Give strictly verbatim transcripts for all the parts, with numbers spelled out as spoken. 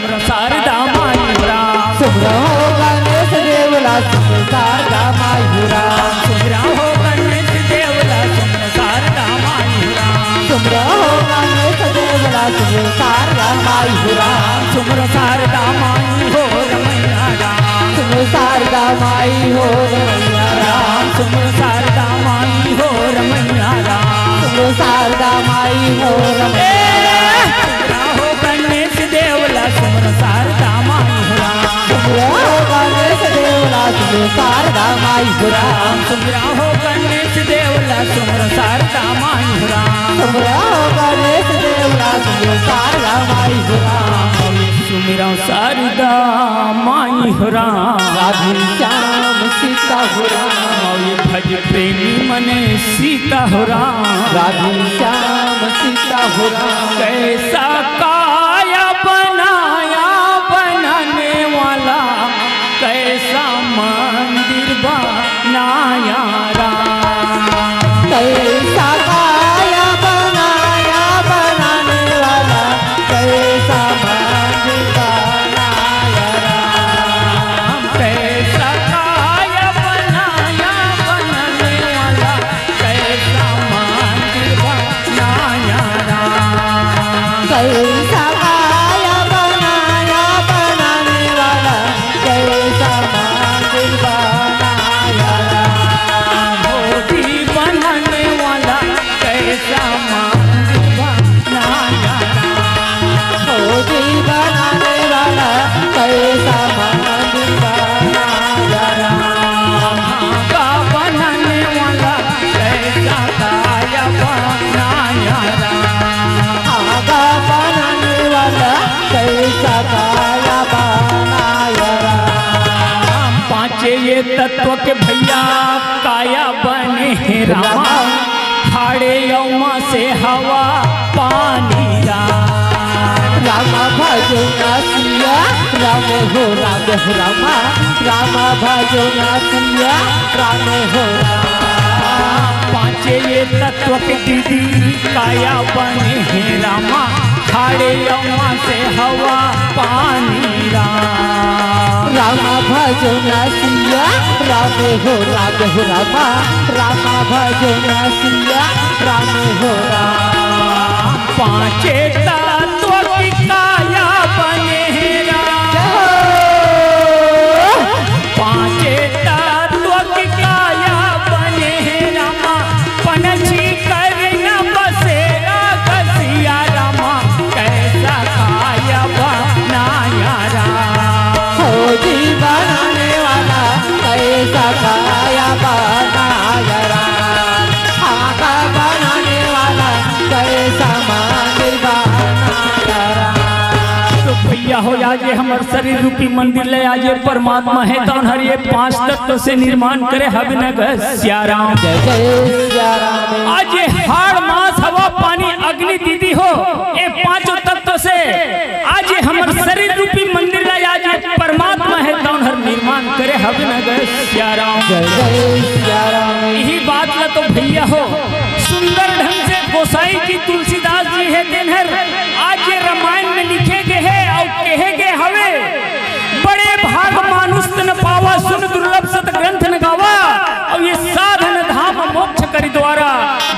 शारदा माई हो राम। सुमरा हो गणेश देवला सुमरा शारदा माई हो राम। सुमरा हो गणेश देवला सुमरा शारदा माई हो राम। सुमरा हो गणेश देवला सुमरा शारदा माई हो राम। सुमरा शारदा माई हो रमैया राम। सुमरा शारदा माई हो रमैया राम। सुमरा शारदा माई हो रमैया राम। सुमरा शारदा माई हो रमैया राम। सुमरा हो गणेश देवला सुमरा शारदा माई हो राम। सुमरा हो गणेश देवला सुमरा शारदा माई हो राम। सुमरा हो गणेश देवला सुमरा शारदा माई हो राम। सुमरा हो गणेश देवला सुमरा शारदा माई हो राम। सुमरा शारदा माई हो राम। राधे श्याम सीता हो राम। भज प्रेमी मने सीता हो राम। राधे श्याम सीता हो राम। कैसा काया बनाया बनाने वाला, कैसा मंदिर बनाया राम। कैसा काया बनाया बनाने वाला, कैसा मंदिर बनाया राम। कैसा काया बनाया बनाने वाला, कैसा मंदिर बनाया राम। कैसा काया बनाया बनाने वाला, कैसा मंदिर बनाया राम। होदी बनाने वाला, कैसा मंदिर बनाया राम। होदी बनाने वाला, कैसा मंदिर बनाया राम। धागा बनाने वाला, कैसा काया बनाया राम। धागा बनाने वाला, कैसा काया बनाया राम। पांचे ये तत्व के भैया काया बने हे रामा। खाड़े अउ मा से हवा पानी राम। राम भजो ना सिया राम हो राम हो रामा। राम भजो ना सिया राम हो राम। पांचे ये तत्व के दीदी काया बने हे रामा। खाड़े अउ मा से हवा पानी राम। राम भजो ना सिया राम हो राम हो रामा। राम भजो ना सिया राम हो राम। पांचे तत्व की काया बने हे राम। पांचे तत्व की काया बने हे रामा। पनछी कर न बसेरा कसिया रामा। कैसा काया बनाया राम। होदी बनाने वाला, कैसा काया बनाया राम। धागा बनाने वाला, कैसा मंदिर बनाया राम। तो भैया हो, आज ये हमर शरीर रूपी मंदिर ले, आज ये परमात्मा हे, तौन हर ये पांच तत्व से निर्माण करे हवे न ग सिया राम। जय जय सिया राम। आज ये हाड़ मांस हवा पानी अग्नि दीदी हो, ये पांचों तत्व से आज ये हमर शरीर रूपी मंदिर ला आज ये परमात्मा हे, तौन हर निर्माण करे हवे न ग सिया राम। जय जय सिया राम। यही बात ला तो भैया हो, सुंदर ढंग से गोसाई जी तुलसीदास जी हे, तेन हर आज ये रामायण में लिखे गे हे अउ कहे गे हवे, बड़े भाग मानुष तन पावा, सुन दुर्लभ सत ग्रंथ न गावा। अउ ये साधन धाम मोक्ष करि द्वारा,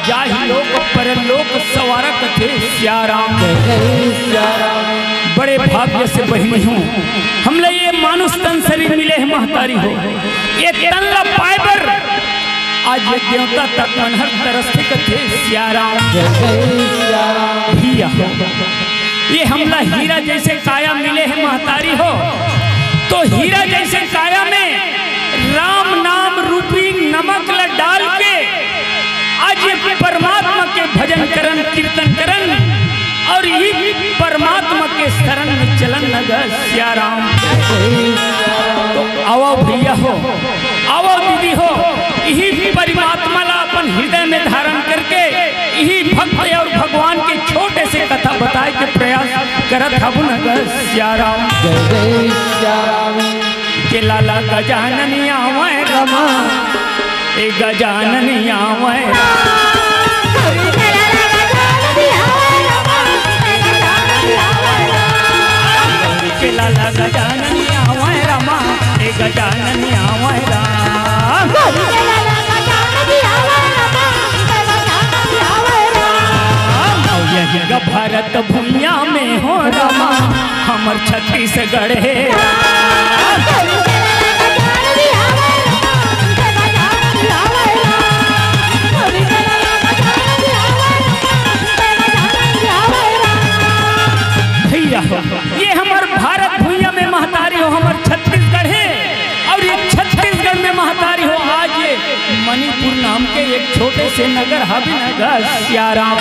जाहि लोक परलोक संवारा कथे सिया राम। जय जय सिया राम। बड़े भाग्य से बहिनी हो, हमला ये मानुष तन शरीर मिले हे महतारी हो, ये तन ला पाए बर आज ये देवता तक मन हर तरसथे कथे सिया राम। जय जय सिया राम। भैया हो, ये हमला हीरा जैसे काया मिले हे महतारी हो, तो हीरा जैसे काया में राम नाम रूपी नमक ला डाल के आज ये परमात्मा के भजन करन, कीर्तन करन अउ ये परमात्मा के शरण में चलन न ग सिया राम। तो आवो भैया हो, आवो दीदी हो, यही परमात्मा ला अपन हृदय में धारण करके यही भक्त अउ भगवान के छोटे से कथा बताए के प्रयास करत हबो न ग सिया राम। जय जय सिया राम। के लाला गजानन आवै रमा, ए गजानन आवै रमा। गजानन आवै रामा, ए गजानन आवै राम। अउ यही ग भरत भुइयां में हो रामा, हमर छत्तीसगढ़ हे राम। भैया हो, ये हमर भारत भुइयां में महतारी हो, हमर छत्तीसगढ़ हे। अउ ये छत्तीसगढ़ में महतारी हो, आज ये मणिपुर नाम के एक छोटे से नगर हावे न ग सियाराम।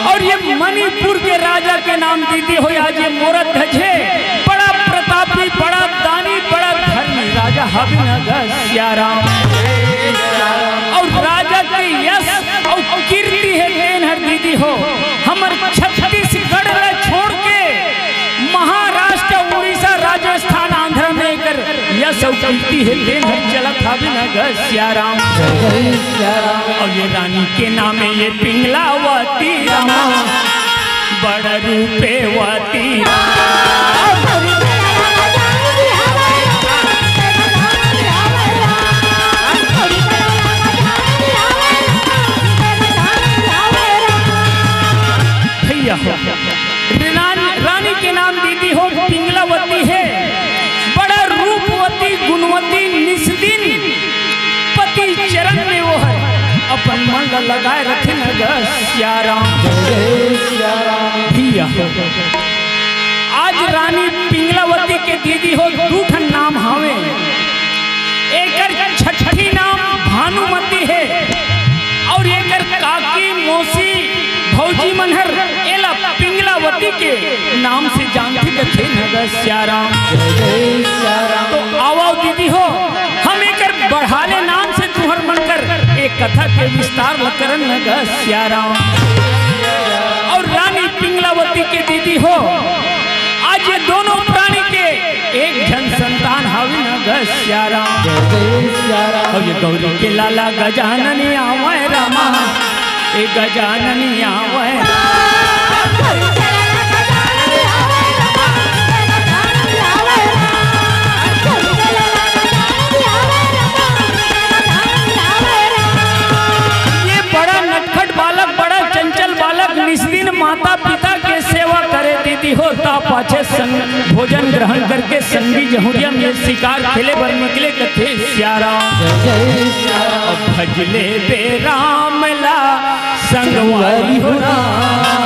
अउ ये मणिपुर के राजा के नाम दीदी हो, आज ये मोरध्वज हे, बड़ा प्रतापी, बड़ा दानी, बड़ा धर्मी राजा हावे न ग सियाराम। अउ राजा के यश अउ कीर्ति हे तेन हर दीदी हो, हमर छत्तीसगढ़ ला छोड़ के महाराष्ट्र, उड़ीसा, राजस्थान, आंध्र में एकर यश अउ कीर्ति हे तेन हर चलत हावे न ग सियाराम। अउ ये रानी के नाम हे ये पिंगलावती रामा, बड़ रूपवती रामा। भैया हो, रान-, रानी के नाम दीदी हो पिंगलावती हे, बड़ा रूपवती, गुणवती, निस्दिन पति चरण में वो हे, अपन मन ला लगाए रखे न ग सियाराम। भैया हो, आज रानी पिंगलावती के दीदी हो दू ठन नाम हावे। एकर छठी नाम भानुमती हे अउ एकर काकी, मौसी, भौजी मन हर एला पिंगलावती के नाम से जानथे कथे न ग सियाराम। तो आवव दीदी हो, हम एकर बढ़ाले नाम से तुंहर मन कर एक कथा के विस्तार ल करन न ग सियाराम। अउ रानी पिंगलावती के दीदी हो, आज ये दोनों प्राणी के एक झन संतान हावे न ग सियाराम। अउ ये गौरी के लाला गजानन आवै रामा, ए गजानन आवै। ये बड़ा नटखट बालक, बड़ा चंचल बालक, निस्दिन माता पिता के सेवा करे दीदी हो, ता पाछे संग भोजन ग्रहण करके संगी जहुरिया में शिकार खेले बर निकले कथे सियाराम। अब भजले बे राम ला संगवारी हो राम।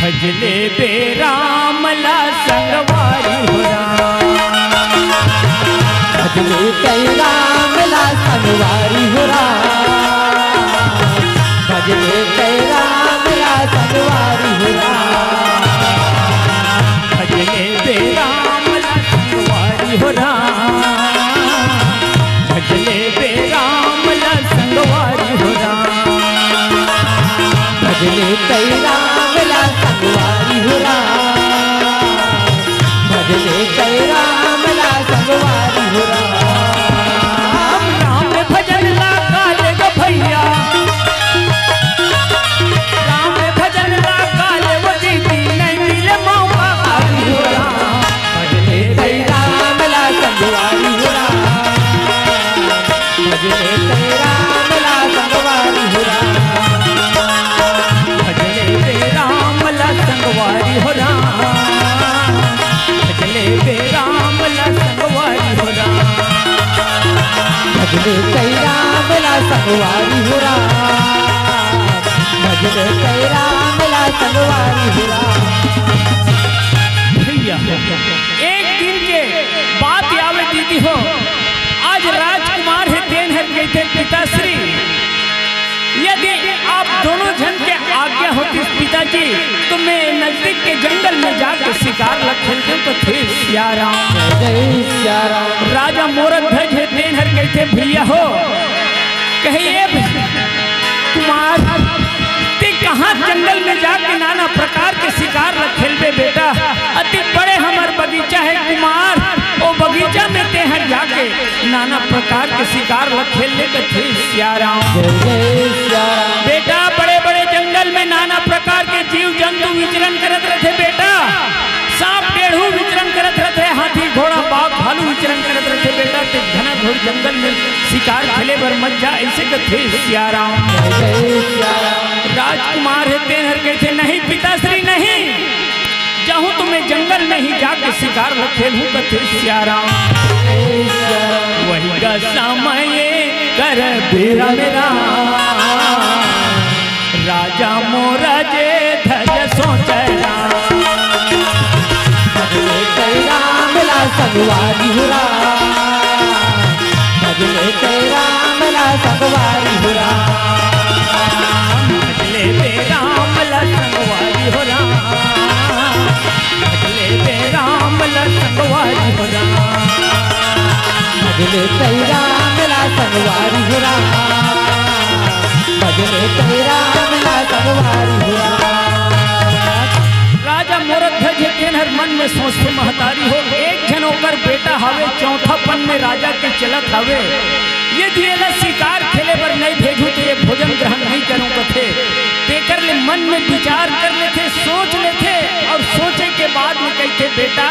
भजले बे राम ला संगवारी हो राम। भजले बे राम ला संगवारी हो राम। भजले बे राम ला संगवारी हो राम। भजले बे राम ला संगवारी हो राम। भजले बे राम ला संगवारी हो राम। भजले बे राम ला संगवारी हो राम। भजले बे राम ला संगवारी हो राम। राम भजन ला गाले ग भैया। राम भजन ला गाले वो दीदी, नहीं मिले मौका खाली हो राम। भजले बे राम ला संगवारी हो राम। भजले बे राम ला संगवारी हो राम। भजले बे राम ला संगवारी हो राम। भजले बे राम ला संगवारी हो राम। भजले बे राम ला संगवारी हो राम। भजले बे राम ला संगवारी हो राम। भैया, एक दिन के बात आवे दीदी हो, आज राजकुमार हे तेन हर कहिथे, पिताश्री, यदि आप दोनों झन के आज्ञा होतिस पिताजी, तो मैं नजदीक के जंगल में जाके शिकार ला खेलतेंव कथे सियाराम। जय सियाराम। राजा मोरध्वज हे तेन हर कहिथे, भैया हो, कहे ए कुमार, ते कहाँ जंगल में जाके नाना प्रकार के शिकार ला खेलबे बेटा? अति बड़े हमर बगीचा हे कुमार, ओ बगीचा में ते हर जाके नाना प्रकार के शिकार ला खेल ले कथे सियाराम। जय जय सियाराम। बेटा, बड़े बड़े जंगल में नाना प्रकार के जीव जंतु विचरण घोर जंगल में शिकार खेले बर मत जा, अइसे कथे सिया राम। राजकुमार हे तेन हर कहिथे, "नहीं पिताश्री, नहीं, जाहूं तो मैं जंगल में ही जाके शिकार ल खेलहूं," कथे सिया राम। वही का समय कर बेरा मेरा, राजा मोरा जे धज सोच राम। भजले कई राम ला संगवारी हो राम, भजले कई राम ला संगवारी हो राम। भजले कई राम ला संगवारी हो राम, भजले कई राम ला संगवारी हो राम। भजले कई राम ला संगवारी हो राम, भजले कई राम ला संगवारी हो राम। राजा मोरध्वज हे तेन हर मन में सोचथे, महतारी हो, एक झन ओकर बेटा हवे, चौथापन में राजा के चलत हवे, यदि एला शिकार खेले बर नहीं भेजहूं तो ये भोजन ग्रहण नहीं करूं कथे। तेकर ले मन में विचार कर लेथे, सोच लेथे, और सोचे के बाद में कहिथे, "बेटा,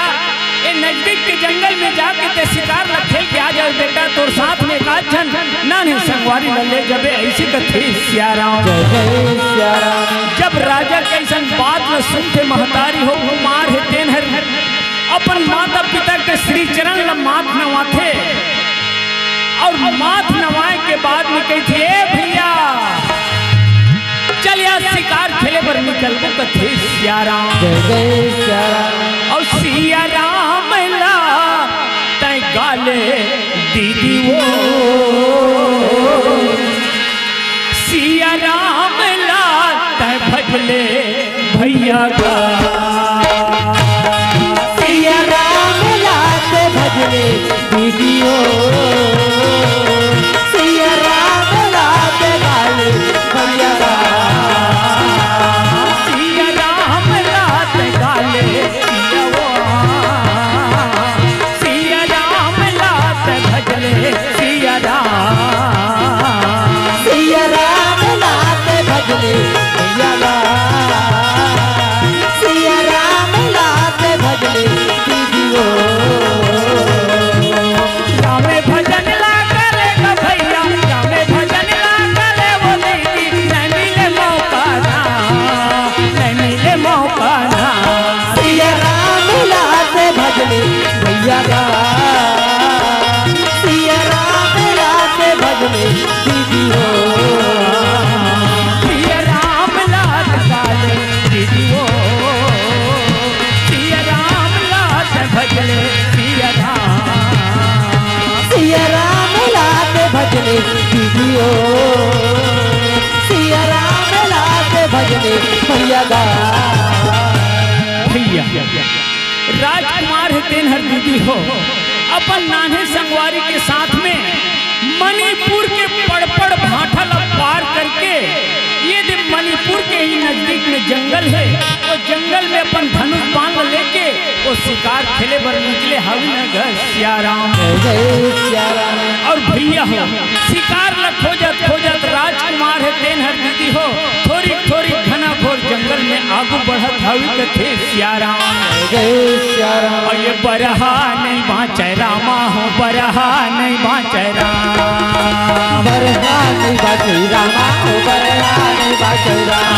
ए नजदीक के जंगल में जाके ते शिकार ल खेल के आ जावे बेटा, तोर साथ में एक आध झन नान्हे संगवारी ल ले जबे," अइसे कथे सिया राम। जय जय सिया राम। जब राजा के अइसन बात ल सुनथे, महतारी हो कुमार हे तेन हर अपन माता पिता के श्री चरण ल माथ नवाथे और माथ नवाए के बाद में कहिथे, "ए भैया, चल यार शिकार खेले बर निकलबो," कथे सिया राम। जय जय सिया राम। और सिया राम ला तै गाले दीदी वो, सिया राम ला तै भजले भैया गा। सिया राम ला तै भजले दीदी वो, सिया राम ला तै गाले भैया गा। सिया राम ला तै गाले सिया वो, सिया राम ला तै भजले सिया राम। सिया राम ला तै भजले भैया गा। सिया राम ला तै भजले दीदी वो। रामे भजन ला करे गा भैया, रामे भजन ला करे वो दीदी, नहीं मिले मौका ना, नहीं मिले मौका ना। सिया राम ला तै भजले भैया गा। सिया राम ला तै भजले दीदी हो। सिया राम ला तै गाले दीदी हो। सिया राम ला तै भजले सिया राम। सिया राम ला तै भजले दीदी हो। सिया राम ला तै भजले भैया गा। भैया, राजकुमार हे तेन हर दीदी हो, अपन नान्हे संगवारी के साथ में मणिपुर के पड़पड़ भाठा ला पार करके ये दे मणिपुर के ही नजदीक में जंगल हे, वो जंगल में अपन धनुष बाण ला लेके वो शिकार खेले बर निकले हवे न ग सिया राम। जय जय सिया राम। और भैया हो, शिकार ला खोजत खोजत राजकुमार हे तेन हर दीदी हो, थोरी थोरी घना घोर जंगल में आगू बढ़त हवे कथे सिया राम। जय सिया राम। और ये बरहा नहीं बाँचे रामा हो, बरहा नहीं बाँचे राम। बरहा नहीं बाँचे रामा हो, बरहा नहीं बाँचे राम।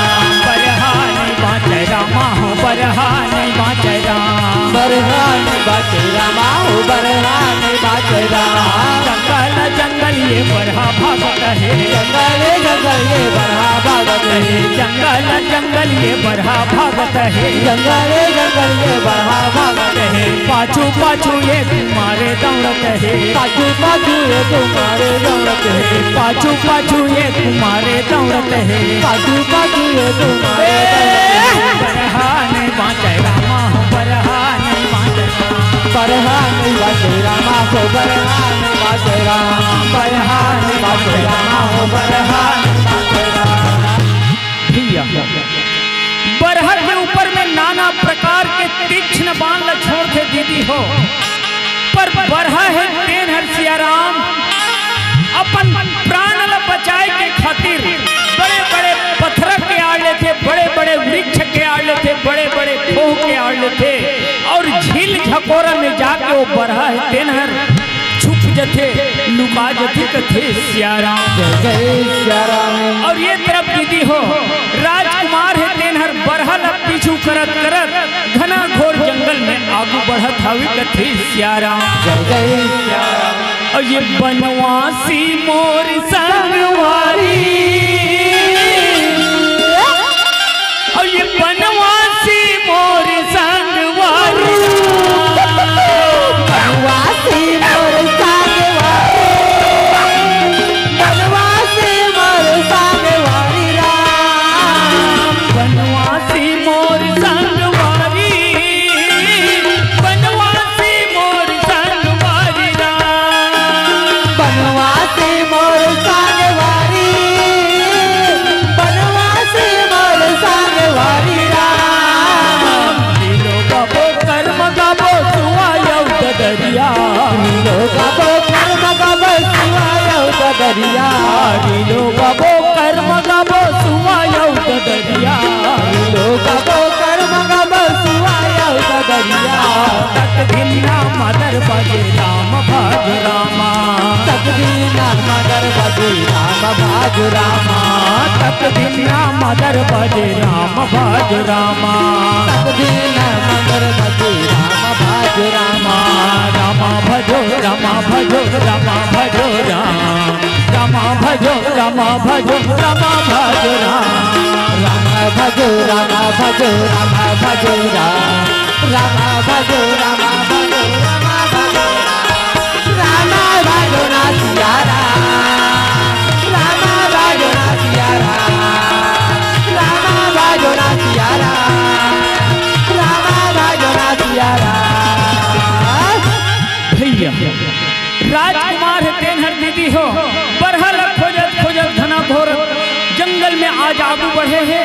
बरहा नहीं बाँचे रामा हो, बरहा नहीं बाँचे राम। बरहा नहीं बाँचे रामा हो, बरहा नहीं बाँचे राम। जंगल जंगल ये बरहा भागत हे। जंगल जंगल ये बरहा भागत हे। जंगल जंगल ये बरहा भागत हे। जंगल जंगल ये बरहा भागत हे। पाछू पाछू ये कुमारे दौड़त हे। पाछू पाछू ये कुमारे दौड़त हे। पाछू पाछू ये कुमारे दौड़त हे। पाछू पाछू ये कुमारे दौड़त हे। बरहा नहीं बाँचे रामा हो, बरहा नहीं बाँचे राम। बरहा नहीं बाँचे रामा हो, बरहा नहीं बाँचे राम। बरहा नहीं बाँचे रामा हो, बरहा नहीं बाँचे राम। भैया, बरहा के ऊपर में नाना प्रकार के तीक्ष्ण बाण ला छोड़थे दीदी हो, पर बरहा हे तेन हर सिया राम अपन प्राण ला बचाए के खातिर बड़े बड़े पत्थर के आड़ लेथे, बड़े बड़े वृक्ष के आड़ लेथे, बड़े बड़े खोह के आड़ लेथे और झील झकोरा में जाके वो बरहा हे तेन हर छुप जथे, लुका जथे कथे सियाराम। जय जय सियाराम। और ये तरफ दीदी हो, राजकुमार हे तेन हर बरहा ल पीछू करत करत घना घोर जंगल में आगू बढ़त हावे कथे सियाराम। जय जय सियाराम। और ये बनवासी मोर संगवारी, और ये बनवासी मोर संगवारी। बनवासी मोर संगवारी, बनवासी मोर संगवारी राम। बनवासी मोर संगवारी, बनवासी मोर संगवारी राम। बनवासी मोर संगवारी, बनवासी मोर संगवारी राम। लीलो गाबो करम गाबो सुवायो ददरिया। लीलो गाबो करम गाबो सुवायो ददरिया। लीलो गाबो करम गाबो सुवायो ददरिया। लीलो गाबो करम गाबो सुवायो ददरिया। तक दिन ना मदर बजे राम भाग रामा। तक दिन ना मदर बजे राम भाग रामा। तक दिन ना मदर बजे राम भाग रामा। तक दिन ना मदर बजे राम भाग रामा। रामा भजो रामा भजो रामा भजो राम। रामा भजो रामा भजो रामा भजो राम। रामा भजो रामा भजो रामा भजो राम। रामा भजो रामा भजो रामा भजो राम। रामा भजो ना सिया राम। रामा भजो ना सिया राम। रामा भजो ना सिया राम। रामा भजो ना सिया राम। भैया, राजकुमार हे तेन हर दीदी हो, बरहा ल खोजत खोजत घना घोर जंगल में आज आगू बढ़े हे।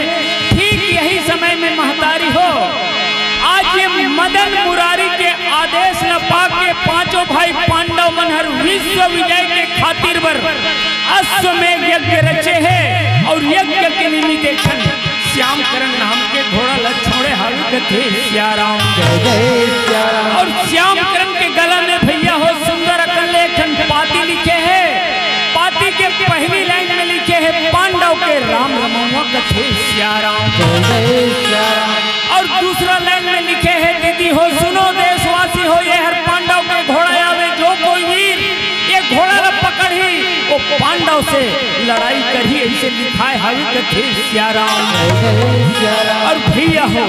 ठीक यही समय में महतारी हो, आज ये मदन मुरारी के आदेश न पाके पांचों भाई पांडव मन हर विश्व विजय के खातिर बर अश्वमेघ यज्ञ रचे हे और यज्ञ के निमित्त एक ठन श्याम करण नाम के घोड़ा ल छोड़े हावे कथे सियाराम। जय जय सियाराम। और श्याम करण के गला में भैया हो सुंदर अकन ले एक ठन पाती लिखे हे। पाती के पहली लाइन में लिखे हे पांडव के राम रमउवा कथे सियाराम। जय जय सियाराम। और दूसरा लाइन में लिखे हे दीदी हो सुनो देशवासी हो, ये हर पांडव के घोड़ा आवे, जो कोई वीर ये घोड़ा ल पकड़ही वो पांडव से लड़ाई करही, ऐसे लिखाए हावे कथे सियाराम। जय जय सियाराम। और भैया हो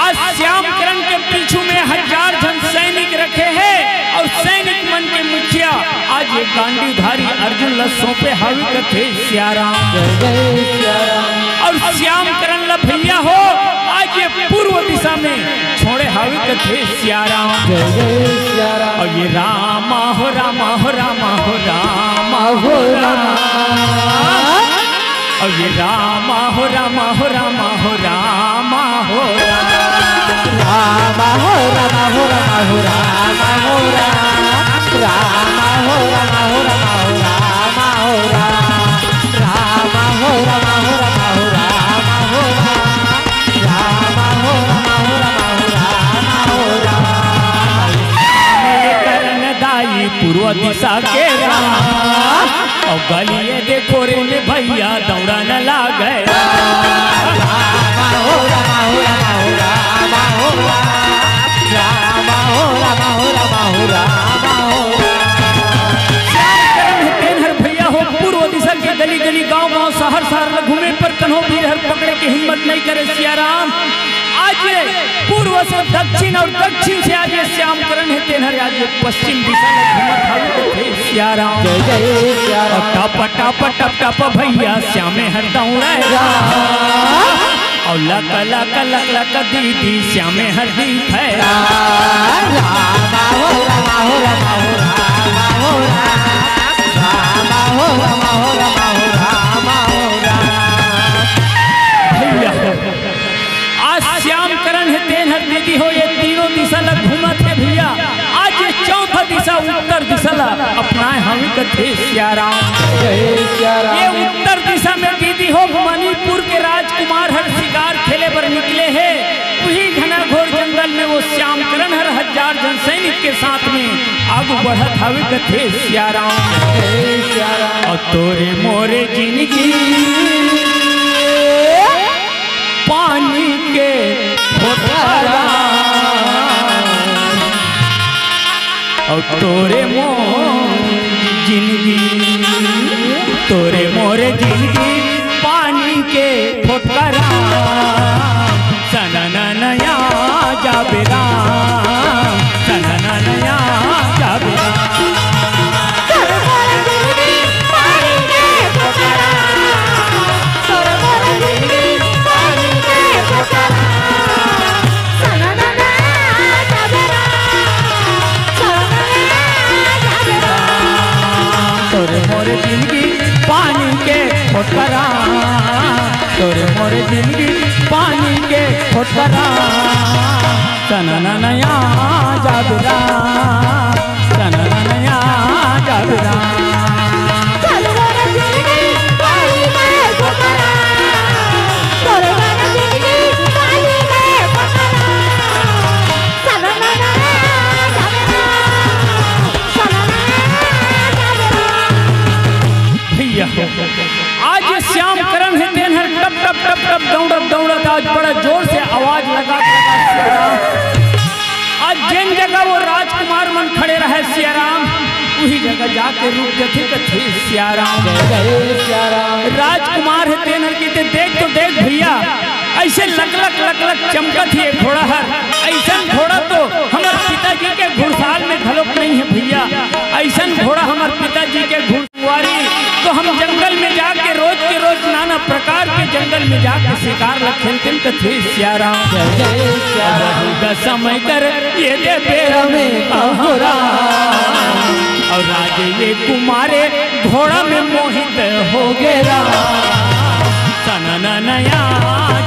आज श्याम करण के पीछू में हजार झन सैनिक रखे हे और सैनिक मन के मुखिया आज ये गांडीवधारी अर्जुन ल सौंपे हावे कथे सियाराम। जय जय सियाराम। और श्याम करण ल भैया हो आज ये पूर्व दिशा में छोड़े हावे कथे सियाराम। जय जय सियाराम। और ये रामा हो रामा हो रामा हो रामा हो रामा। और ये रामा हो रामा हो रामा हो रामा हो रामा। रामा हो रामा हो रामा हो रामा हो रामा। रामा हो रामा हो रामा हो रामा हो रामा। रामा हो रामा हो रामा हो रामा हो रामा। रामा हो रामा हो रामा हो रामा हो रामा हो रामा। करण दाई पूर्व दिशा के राम। और गलिए देखो रे में भैया दौड़ा न लागे। रामा हो रामा हो रामा हो रामा हो रामा। रामा हो रामा हो रामा हो रामा हो रामा। श्याम करण हे तेन हर भैया हो पूर्व दिशा के गली गली गांव गांव शहर शहर ल घूमे पर कन्हो वीर हर पकड़े के हिम्मत नहीं करे सियाराम। आज ये पूर्व से दक्षिण और दक्षिण से आज ये श्याम करण हे तेन हर आज ये पश्चिम दिशा ल घूमत हावे कथे सियाराम। जय जय सियाराम। और टप टप टप टप भैया श्यामे हर दौड़े राम। और लक लक लक लक दीदी श्यामे हर दिखे राम। रामा हो रामा हो रामा हो रामा हो राम। रामा हो रामा हो रामा हो रामा हो राम। भैया आज श्याम करण हे तेन हर दीदी हो ये तीनों दिशा ल घूमत हे भैया। आज ये चौथा दिशा उत्तर दिशा ल अपनाए हावे कथे सियाराम। जय सियाराम। ये उत्तर दिशा में दीदी हो मणिपुर के राजकुमार हर शिकार खेले बर निकले हे। उही घना घोर जंगल में वो श्याम करण हर हजार जन सैनिक के साथ में आगू बढ़त हवे कथे सियाराम। हे सियाराम। अउ तोरे मोरे जिनगी पानी के फोटरा। अउ तोरे मोर जिनगी, तोरे मोरे जिनगी पानी के फोटरा। सनननया जाबे राम, सनननया जाबे राम। तोरे मोरे जिनगी पानी के फोटरा, तोरे मोरे जिनगी पानी के फोटरा। सनननया जाबे राम, सनननया जाबे राम। भैया हो, आज श्याम करण हे तेन हर टप टप टप टप दौड़त दौड़त आज बड़ा जोर से आवाज लगा, लगा सियाराम। आज जेन जगह वो राजकुमार मन खड़े रहे सियाराम, उही जगह जाके रुक जथे कथे सियाराम। जय जय सियाराम। राजकुमार हे तेन हर कथे, देख तो देख भैया, ऐसे लकलक लकलक चमकत हे घोड़ा हर। ऐसन घोड़ा तो हमर पिताजी के घुड़साल में घलोक नहीं हे भैया। ऐसन घोड़ा हमर पिताजी के घुड़सवारी तो हम जंगल में जाके रोज के रोज नाना प्रकार के जंगल में जाके शिकार ल खेलतेन कथे सियाराम। जय जय सियाराम। वही का समय कर ये दे बेरा में कहूँ राम। अउ राजे ये कुमारे घोड़ा में मोहित हो गे राम। सनननया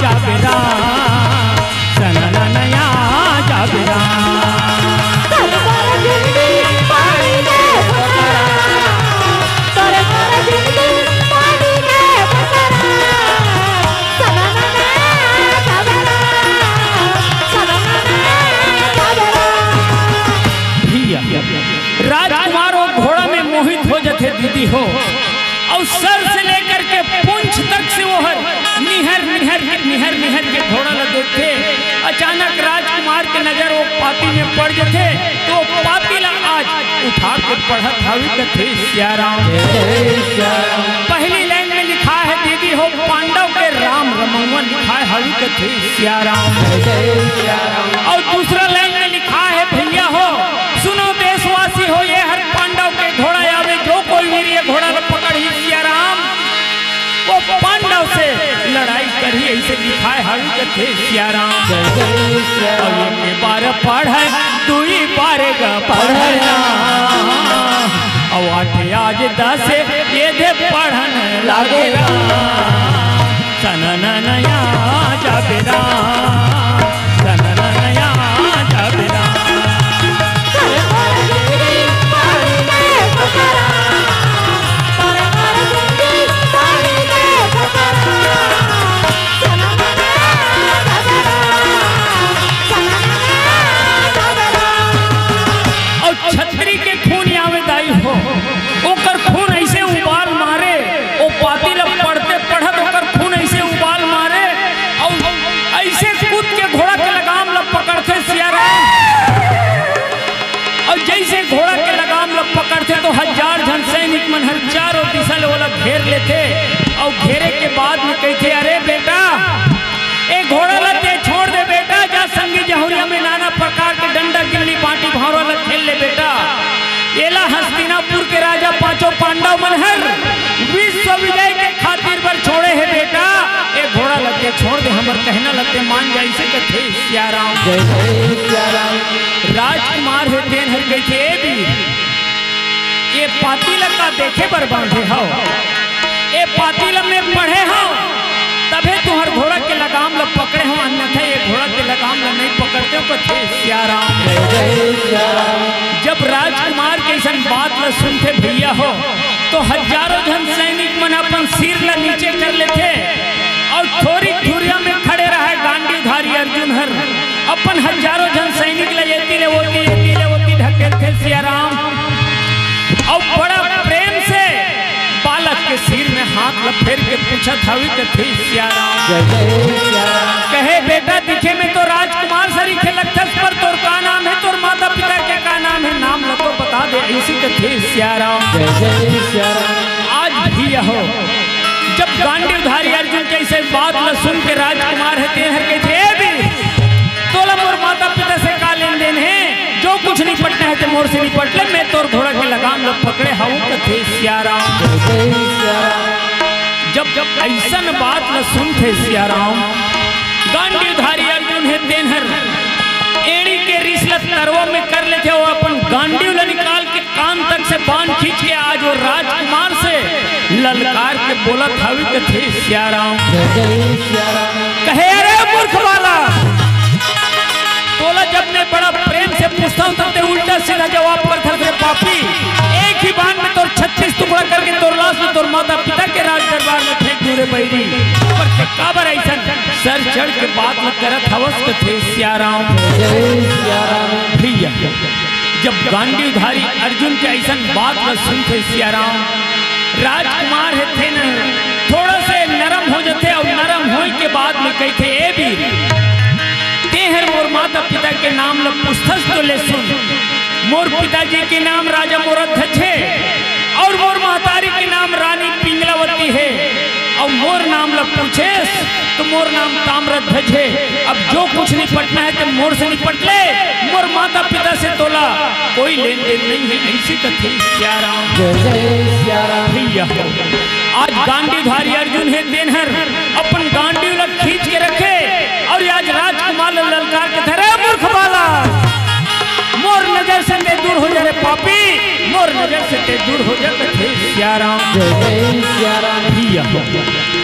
जाबे राम, सनननया जाबे राम। भैया, राजकुमार वो घोड़ा में मोहित हो जथे दीदी हो, अउ सर से लेकर के पूंछ तक से वो हर निहर निहर के, निहर निहर के घोड़ा ला देखथे। अचानक राजकुमार के नजर वो पाती में पड़ जथे, तो वो पाती ला आज उठा के पढ़त हवे कथे सियाराम। जय सियाराम। पहली लाइन में लिखा है दीदी हो पांडव के राम रमउवा लिखाय हवे कथे सियाराम। जय सियाराम। अउ दूसरा लाइन में लिखा है भैया हो, सुनो देशवासी हो, ये हर पांडव के घोड़ा आवे, जो कोई वीर ये घोड़ा ला पकड़ही सियाराम, वो पांडव से लड़ाई करही, ऐसे लिखाय हवे कथे सियाराम। जय जय सियाराम। अउ एक बार पढ़े, दुई बार ग पढ़ना, अउ आठ आज दस ये दे पढ़न लागे राम। सनननया जाबे राम, सनननया जाबे राम। अउ छतरी के खून आवे दाई हो, ओकर खून ऐसे उबाल मारे, ओ पाती ल पढ़ते पढ़त ओकर खून ऐसे उबाल मारे, अउ ऐसे कूद के घोड़ा के लगाम ल पकड़थे सियाराम। अउ जैसे घोड़ा के लगाम ल पकड़थे तो हजार झन सैनिक मन हर चारों दिशा ले ओला घेर लेथे, अउ घेरे के बाद में कहिथे, अरे बेटा, ए घोड़ा ल ते छोड़ दे बेटा, जा संगी जहुरिया में नाना प्रकार के डंडा, गिल्ली, बांटी, भौंरा ल खेल ले बेटा। एला हस्तिनापुर के राजा पांचों पांडव मन हर विश्व विजय के खातिर बर छोड़े हे बेटा। ए घोड़ा ल ते छोड़ दे, हमर कहना ल ते मान जा, ऐसे कथे सियाराम। जय जय सियाराम। राजकुमार हे तेन हर कहिथे, ए वीर, ये पाती ल का देखे बर बांधे हव? ए पाती ल मैं पढ़े हव, तभे तुंहर घोड़ा के लगाम ल पकड़े हव, अन्यथा ये घोड़ा के लगाम ल नहीं पकड़तेंव, कथे सियाराम। जय जय सियाराम। जब राजकुमार के अइसन बात ल सुनथे भैया हो, तो हजारों झन सैनिक मन अपन सिर ल नीचे कर लेथे अउ थोरी दूरिया में खड़े रहय गांडीवधारी अर्जुन हर अपन हजारों झन सैनिक ल एती ले ओती, एती ले ओती ढकेलथे सियाराम। पूछत हवे कथे सियाराम। जय जय सियाराम। कहे, "बेटा, दिखे में तो राजकुमार सरीखे लगथस, पर तोर का नाम हे, तोर माता पिता के का नाम हे? नाम ल तो बता दे," अइसे कथे सियाराम। जय जय सियाराम। आज भी यहो, जब गांडीवधारी अर्जुन के अइसे बात ल सुन के राजकुमार हे तेन हर कथे, "ए भी, तोला मोर माता पिता से का लेन देन हे? जो कुछ निपटना हे ते मोर से निपट ले, मैं तोर घोड़ा के लगाम ल पकड़े हवं," कथे सियाराम। जय जय सियाराम। जब, जब अइसन बात ल सुनथे सियाराम, गांडीवधारी अर्जुन हे तेन हर एड़ी के रिस ल तरवा में कर लेथे, अउ अपन गांडीव ल निकाल के कान तक से बाण खींच के आज वो राजकुमार से ललकार के बोलत हवे कथे सियाराम। जय जय सियाराम। कहे, "अरे मूर्ख बालक, तोला जब मैं बड़ा प्रेम से पूछथंव, तब ते उल्टा सीधा जवाब करथस रे पापी। एक ही बाण में तोर छत्तीस टुकड़ा करके तोर लाश ल तोर माता पिता के राज दरबार में फेंक दूं रे बैरी, पर ते काबर अइसन सर चढ़ के बात ल करत हवस?" कथे सियाराम। जय सियाराम। भैया, जब गांडीवधारी अर्जुन के अइसन बात ल सुनथे सियाराम, राजकुमार हे तेन थोड़ा से नरम हो जथे, अउ नरम होए के बाद में कहिथे, "ए बीर, तेहर मोर माता पिता के नाम ल पूछथस तो ले सुन, मोर पिताजी के नाम राजा मोरध्वज हे, अउ मोर महतारी के नाम रानी पिंगलावती हे, अउ मोर नाम ल पूछेस तो मोर नाम ताम्रध्वज हे। अब जो कुछ निपटना हे ते मोर से निपट ले, मोर माता पिता से तोला कोई लेन देन नइ हे," अइसे कथे सियाराम। जय जय सियाराम। भैया, आज गांडीवधारी अर्जुन हे तेन हर अपन गांडीव ल खींच के रखे अउ आज राजकुमार ल ललकार के धरे, "मूर्ख बालक, मोर नजर से ते दूर हो जा रे पापी, मोर नजर से ते दूर हो जा," कथे सियाराम। जय जय सियाराम। भैया,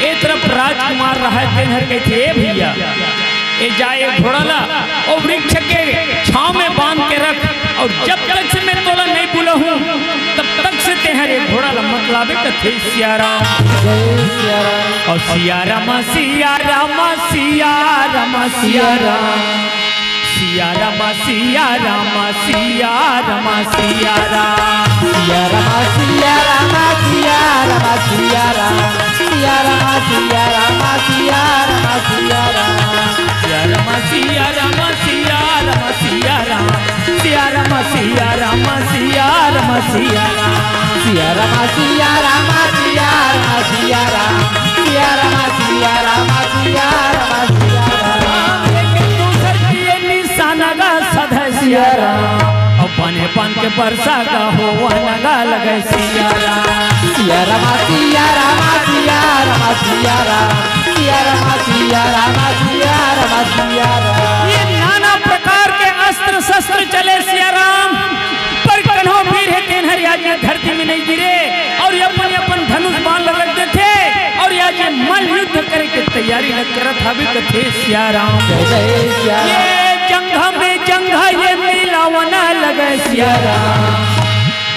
ए तरफ राजकुमार रहय तेन हर कथे, "ए भैया, ए जाए घोड़ा ला अउ वृक्ष के छांव में बांध के रख, अउ जब तक से मैं तोला नइ बुलाहूं, तब तक से तेहर ए घोड़ा ला मत लाबे," कथे सियाराम। जय सियाराम। अउ सियाराम, सियाराम, सियाराम, सियाराम। सियाराम, सियाराम, सियाराम, सियाराम। सियाराम, सियाराम, सियाराम, सियाराम। सियाराम, सियाराम, सियाराम, सियाराम। सियाराम, सियाराम, सियाराम, सियाराम। सियाराम, सियाराम, सियाराम, सियाराम। सियाराम, सियाराम, सियाराम, सियाराम। सियाराम, सियाराम, सियाराम, सियाराम। एक दूसर के निशाना गा सधय सियाराम। अउ बने बन के बरसा गा होवन गा लगय सियाराम। सियाराम, सियाराम, सियाराम, सियाराम। सियाराम, सियाराम, सियाराम, सियाराम। ये नाना प्रकार के अस्त्र शस्त्र चले सियाराम, पर कन्हो बीर हे तेन हर आज ये धरती में नइ गिरे अउ ये अपन, अपन धनुष बाण ल रख देथे अउ आज ये मल्ल युद्ध करे के तैयारी ल करत हवे कथे सियाराम। जय जय सियाराम। ये जंघा में जंघा ये मिलावन लगय सियाराम।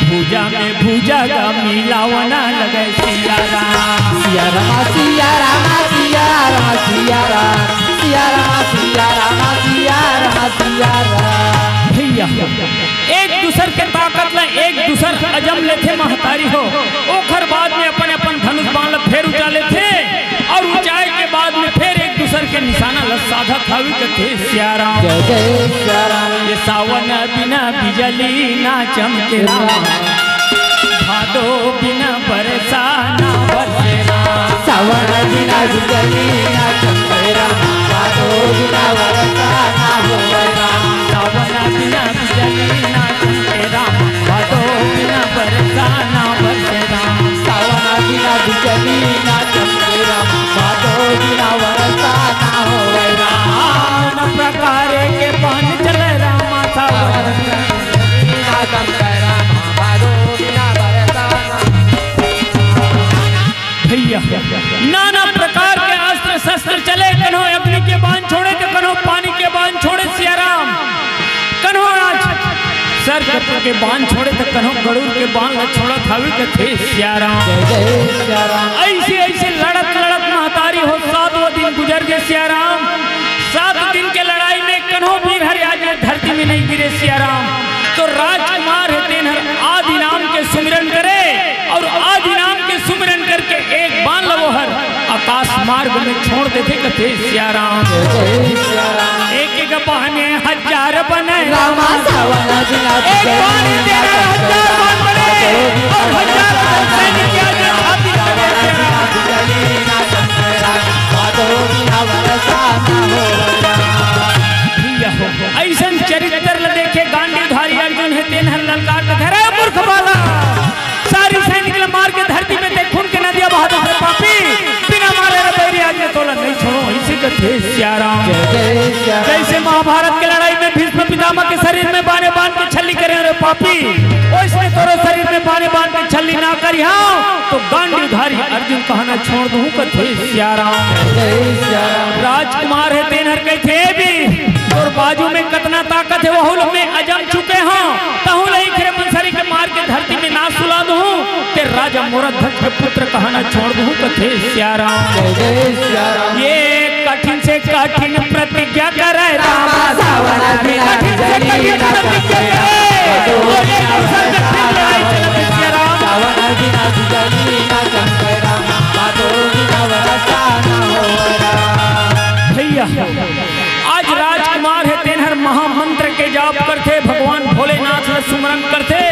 भुजा में भुजा गा मिलावन लगय सियाराम। सियाराम, सियाराम, सियाराम, सियाराम। सियाराम, सियाराम, सियाराम, सियाराम। भैया, एक दूसर के ताकत ल एक दूसर अजम लेथे महतारी हो, ओखर बाद में अपन अपन धनुष बाण ल फेर उंचा लेथे अउ उंचाए के बाद में फेर एक दूसर के निशाना ल साधत हवे कथे सियाराम। जय जय सियाराम। ये सावन बिना बिजली ना चमके राम, भादो बिना बरसा ना बरसे राम। सावन बिना बिजली ना चमके राम, भादो बिना बरसा ना होवे राम। सावन बिना बिजली ना चमके राम, भादो बिना बरसा ना बरसे राम। सावन बिना बिजली ना चमके राम, भादो बिना बरसा ना होवे राम। नाना प्रकार के बाण चले राम, सावन बिना बिजली ना चमके राम, भादो बिना बरसा ना। भैया, नाना प्रकार के अस्त्र शस्त्र चले, कन्हो अग्नि के बाण छोड़े तो कन्हो पानी के बाण छोड़े सियाराम, कन्हो आज सर्प के बाण छोड़े तो कन्हो गरुड़ के बाण ल छोड़त हवे कथे सियाराम। जय जय सियाराम। अइसे अइसे लड़त लड़त महतारी हो सातवां दिन गुजर गे सियाराम। सात दिन के लड़ाई में कन्हो बीर हर आज ये धरती में नइ गिरे सियाराम। तो राजकुमार हे तेन हर आदि नाम के सुमिरन करे अउ आदि नाम के सुमिरन करके एक बाण ल वो हर देथे कथे सिया राम। एक एक बहने हजार बने। रामा सावन बिना एक बाण तेरा हजार बाण बने। और हजारों सैनिक के आगे छाती लगे सिया राम। भैया हो, अइसन चरित्र ल देखे गांडीवधारी अर्जुन हे, तेन हर ललकार के धरे, "मूर्ख बालक, सारी सैनिक ल मार के धरती में ते खून के नदिया बहा दे रे पापी, बिना मारे रे बैरी आज मैं तोला नहीं छोड़ो," अइसे कथे सिया राम। जय जय सिया राम। जैसे महाभारत के लड़ाई में भीष्म पितामह के शरीर में बाने बान के छल्ली करे रे पापी, ओइसने तोरो शरीर में बाने बान के छल्ली ना करिहा, तो गांडीवधारी अर्जुन कहना छोड़ दूं कथे सिया राम। जय सिया राम। राजकुमार हे तेन हर कथे भी, तोर बाजू में कतना ताकत हे, वहू ल मैं अजम चुके हंव, तहूं ल एक रे मंसरी के मार के धरती में ना सुला दूं, ते राजा मोरध्वज के पुत्र कहना छोड़ दूं कथे सिया राम। जय जय सिया राम। ये कठिन से कठिन प्रतिज्ञा करे रामा सावन बिना कठिन से कठिन प्रतिज्ञा करे। और एक दूसरे से फिर लड़ाई चलत हे सिया राम। सावन बिना बिजली ना चमके राम, भादो बिना बरसा ना हो राम। भैया, आज राजकुमार हे तेन हर महामंत्र के जाप करथे, भगवान भोलेनाथ ल सुमरन करथे,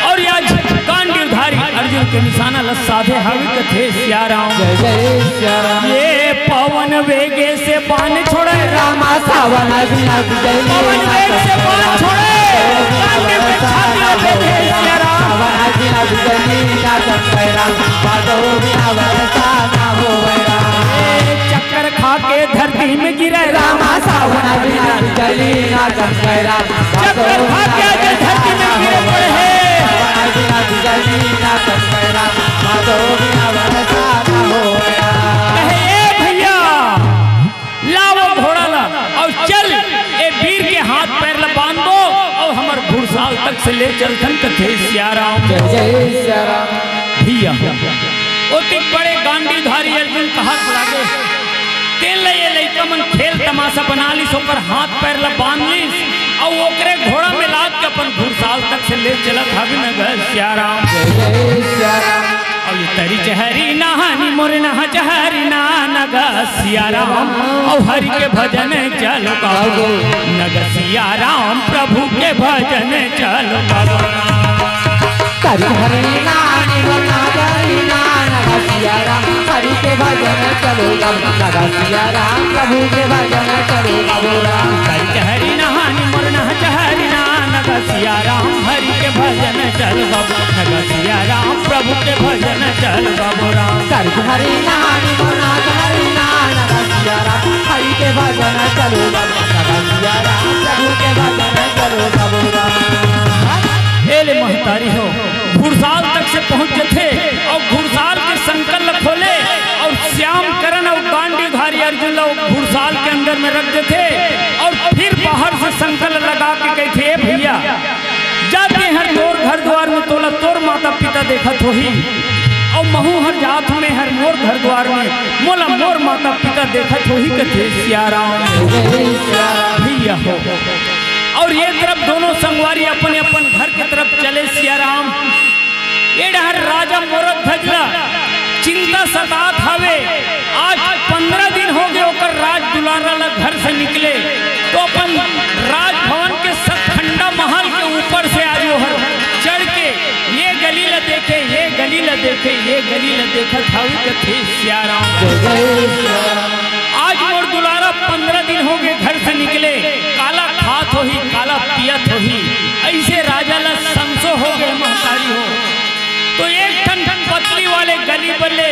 और आज गांडीवधारी अर्जुन के निशाना ल साधे हावे कथे सिया राम। जय जय सिया राम। ये पवन वेगे से बाण छोड़े रामा सावन बिना बिजली पवन ना वेग से चमके बाण राम। छोड़े, गांडीव के छाती में बैठे सिया राम। सावन बिना बिजली ना चमके राम, भादो बिना बरसा ना हो राम। ए, चक्कर खा के धरती में गिरे रामा सावन बिना बिजली ना चमके राम। चक्कर खा के आज धरती में गिरे पड़े हैं। सावन बिना बिजली ना चमके राम, भादो बिना बरसा ना हो राम। कहे, "ए भैया, लाओ घोड़ा ला और चल, ए वीर के हाथ पैर ला बांध दो और हमर घुड़साल तक से ले चलथन," कथे सिया राम। जय जय सिया राम। भैया, ओतिक बड़े गांडीवधारी अर्जुन कहत लागे, तेन ल ये लइका मन खेल तमाशा बना लिस, ओकर हाथ पैर ल बांध लिस, अउ ओकरे घोड़ा में लाद के अपन घुड़साल तक से ले चलत हवे न ग सिया राम। जय जय सिया राम। अउ ये तरी चहरी नहानी मोर नहा चहरी ना न ग सिया राम, अउ हरि के भजन चलो गावो न ग सिया राम, प्रभु के भजन चलो गावो। करी हरि नानी मोर नाच हरि नान गा सिया राम, हरि के भजन चलो गाओ, गा सिया राम प्रभु के भजन चलो गाओ राम। करी हरि नानी मोर नाच हरि नान गा सिया राम, हरि के भजन चलो गाओ, गा सिया राम प्रभु के भजन चलो गाओ राम। करी हरि नानी मोर नाच हरि नान गा सिया राम, हरि के भजन चलो गाओ, गा सिया राम प्रभु के भजन चलो गाओ राम। ए ले महतारी हो, घुड़साल तक से पहुंच जथे अउ घुड़साल के संकर ल खोले अउ श्याम करण अउ गांडीवधारी अर्जुन ल घुड़साल के अंदर में रख देथे अउ फिर बाहर से संकर लगा के कहिथे, "ए भैया, जा तें हर तोर घर द्वार में तोला तोर माता पिता देखत होही अउ महूं हर जात में हर मोर घर द्वार में मोला मोर माता पिता देखत होही," कथे सिया राम। भैया हो, अउ ये तरफ दोनों संगवारी अपन अपन घर के तरफ चले सिया राम। ए डहर राजा मोरध्वज ल चिंता सतात हवे। आज पंद्रह दिन हो गए ओकर राज दुलारा ल घर से निकले, तो अपन राजभवन के सतखंडा महल के ऊपर से आज ओहर चढ़ के ये गली ल देखे, ये गली ल देखे, ये गली ल देखत हवे कथे सिया राम। जय जय सिया राम। आज मोर दुलारा पंद्रह दिन हो गए घर से निकले, काला खात होही, काला पियत होही, अइसे राजा ला संसो हो गए महतारी हो। तो एक ठन पतली वाले गली बल्ले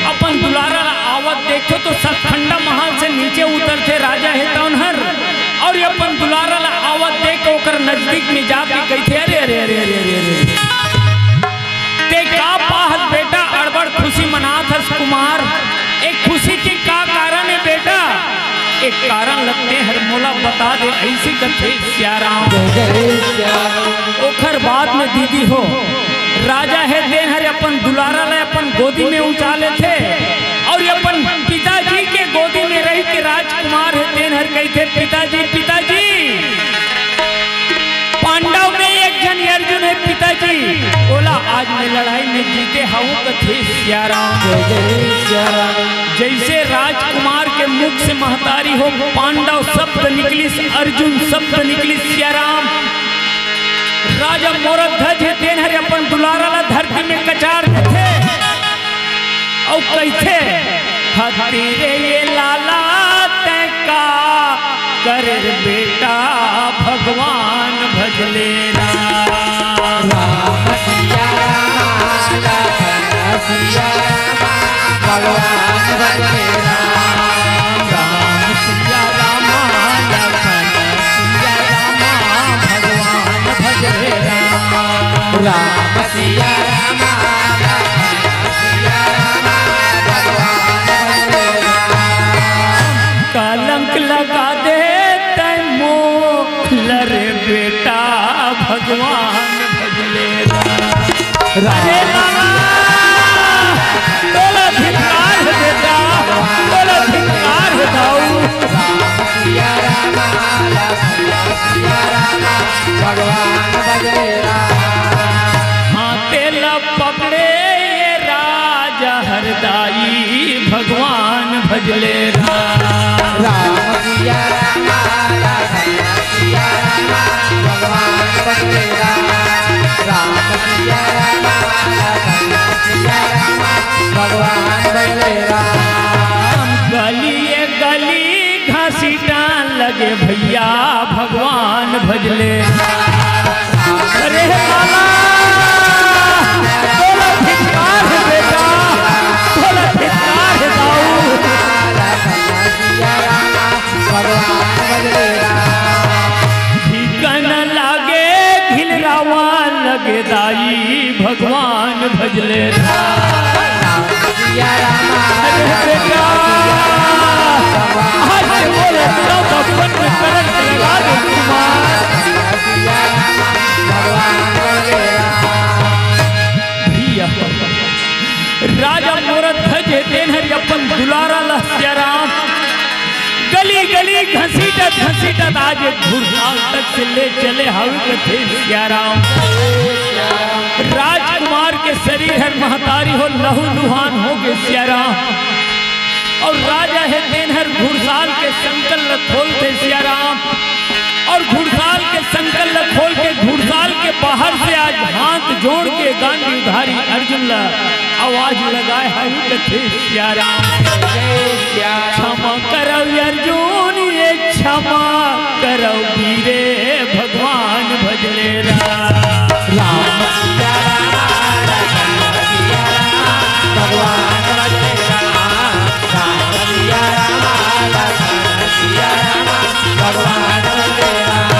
अपन दुलारा ला आवत देखो तो सतखंडा महल से नीचे उतरथे राजा हे तौन हर, अउ अपन दुलारा ला आवत देख के ओकर नजदीक में जाके कहिथे, "अरे, अरे, अरे, अरे, अरे, अरे।" ते का पाहत बेटा, अड़बड़ खुशी मनात हस कुमार? ए खुशी के का कारण ए बेटा? ए कारण ल ते हर मोला बता दे, अइसे कथे सिया राम। जय जय सिया राम। ओखर बाद में दीदी हो, राजा हे तेन हर अपन दुलारा ल अपन गोदी में उठा लेथे अउ अपन पिताजी के गोदी में रहि के राजकुमार हे तेन हर कहिथे, "पिताजी, पिताजी।" पांडव में एक झन अर्जुन हे पिताजी। जी, ओला आज मैं लड़ाई में जीते हूँ, कथे सियाराम। जय जय सियाराम। जैसे राजकुमार के मुख से महतारी हो, पांडव शब्द निकलिस, अर्जुन शब्द निकलिस, सियाराम। राजा मोरध्वज हे, तेन हर अपन दुलारा ला धरती में कचार देथे। अउ कहिथे, "हति रे ये लाला तैं का करे रे बेटा, भगवान भजले राम।" राम सिया राम, लखन सिया राम, भगवान भजले राम। राम सिया राम, लखन सिया राम, भगवान भजले राम। राम सिया राम, लखन सिया राम, भगवान भजले राम। कलंक लगा दे तैं मोला रे बेटा, भगवान भजले राम। अरे बाबा, तोला धिक्कार हे बेटा, तोला धिक्कार हे दाऊ। राम सिया राम, लखन सिया राम, भगवान भजले राम। हाँ, तेला पकड़े ये राजा हरदाई, भगवान भजले राम। राम सिया राम, लखन सिया राम, भगवान भजले राम। राम सिया राम, लखन सिया राम, भगवान भजले राम। गली ये गली घसीटा लगे भैया, भगवान भजले। अरे बाबा, तोला धिक्कार हे बेटा, तोला धिक्कार हे दाऊ। भगवान भजले राम। ठीक न लागे घिलरावा लगे दाई, भगवान भजले राम। सिया राम। अरे बेटा, आज बोले सब अपन में करंट लगा दे कुमार। सिया राम, भगवान भजले राम। भैया, राजा मोरध्वज हे, तेन हर अपन दुलारा ला सिया राम गली गली घसीटत घसीटत आज एक घुड़साल तक से ले चले हवे, कथे सिया राम। राजकुमार के शरीर हर महतारी हो लहू लुहान हो गे सिया राम। अउ राजा हे तेन हर घुड़साल के संकल ल खोलथे सिया राम। अउ घुड़साल के संकल ल खोल के घुड़साल के बाहर से आज हाथ जोड़ के गांडीवधारी अर्जुन ल आवाज लगाए हवे, कथे सिया राम। क्षमा करव अर्जुन, ये क्षमा करव वीरे, भगवान भजले राम। राम सिया राम, लखन सिया राम, भगवान भजले राम। राम सिया राम, लखन सिया राम, भगवान भजले राम।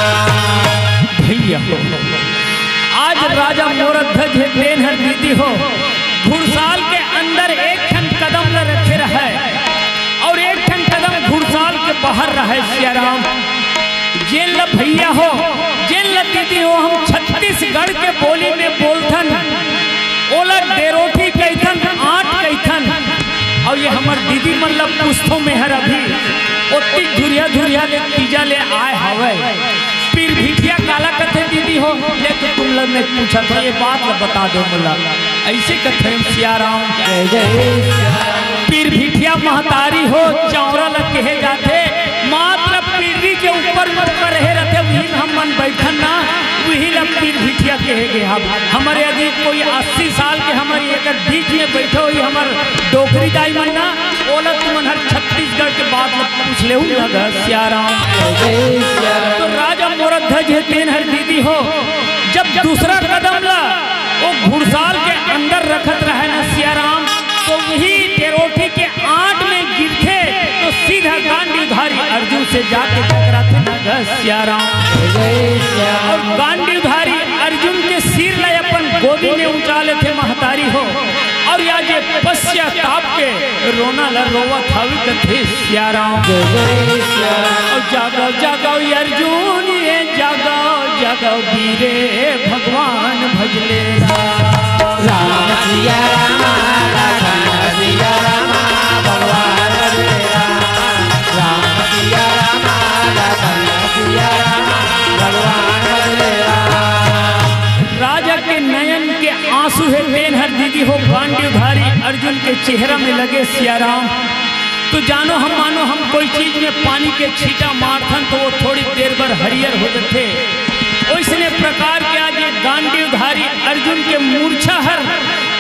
भैया हो, आज राजा मोरध्वज हे तेन हर दीदी हो, घुड़साल के अंदर एक ठन कदम ल रखे रहय अउ एक ठन कदम घुड़साल के बाहर रहय सिया राम। जेन ल भैया हो, जेन ल दीदी हो, हम छत्तीसगढ़ के बोली में बोलथन, ओला डेरोठी कहिथन, आंट कहिथन। अउ ये हमर दीदी मन ल पूछथों मैं हर अभी, ओत्ती धुरिहा धुरिहा ले तीजा ले आय हवय। पिरभिठिया काला कथे दीदी हो? ले तो तुम लोग ने पूछा था, ये बात ल बता दो मोला। अइसे कथे सिया राम। जय जय सिया राम। पिरभिठिया महतारी हो, चौरा ल कहे जाथे। मात्र पीढ़ी के ऊपर म रहे रथे, उही ल हमन बइठन ना, उही ल पिरभिठिया कहे गे हब। हमर यदि कोई अस्सी साल के हमर एकर बीच में बइठे होही हमर डोकरी दाई मन ना, ओला तुमन हर छत्तीसगढ़ के बात ल पूछ लेहू ना ग सिया राम। जय सिया राम। तो राजा मोरध्वज हे तेन हर दीदी हो, जब दूसरा कदम ला वो घुड़साल के अंदर रखत रहय ना सिया राम, तो वही डेरोठी के आंट में गिरथे, तो सीधा गांडीवधारी अर्जुन से जाके टकराथे ना ग सिया राम। जय सिया राम। अउ गांडीवधारी अर्जुन के सिर ला अपन गोदी में उठा लेथे महतारी हो, अउ या जे पश्चाताप के रोना ला रोवत हवे कथे सिया राम। जय जय सिया राम। अउ जागव जागव अर्जुन ये जागव जागव वीरे, भगवान भजले राम। राम सिया राम, लखन सिया राम, भगवान भजले राम। राम सिया राम, लखन सिया राम, भगवान भजले राम। राजा के अर्जुन के चेहरा में लगे सियाराम, तो जानो हम मानो हम कोई चीज में पानी के छींटा मारथन तो वो थोड़ी देर बर हरियर हो जथे। ओइसने प्रकार के आज ये गांडीवधारी अर्जुन के मूर्छा हर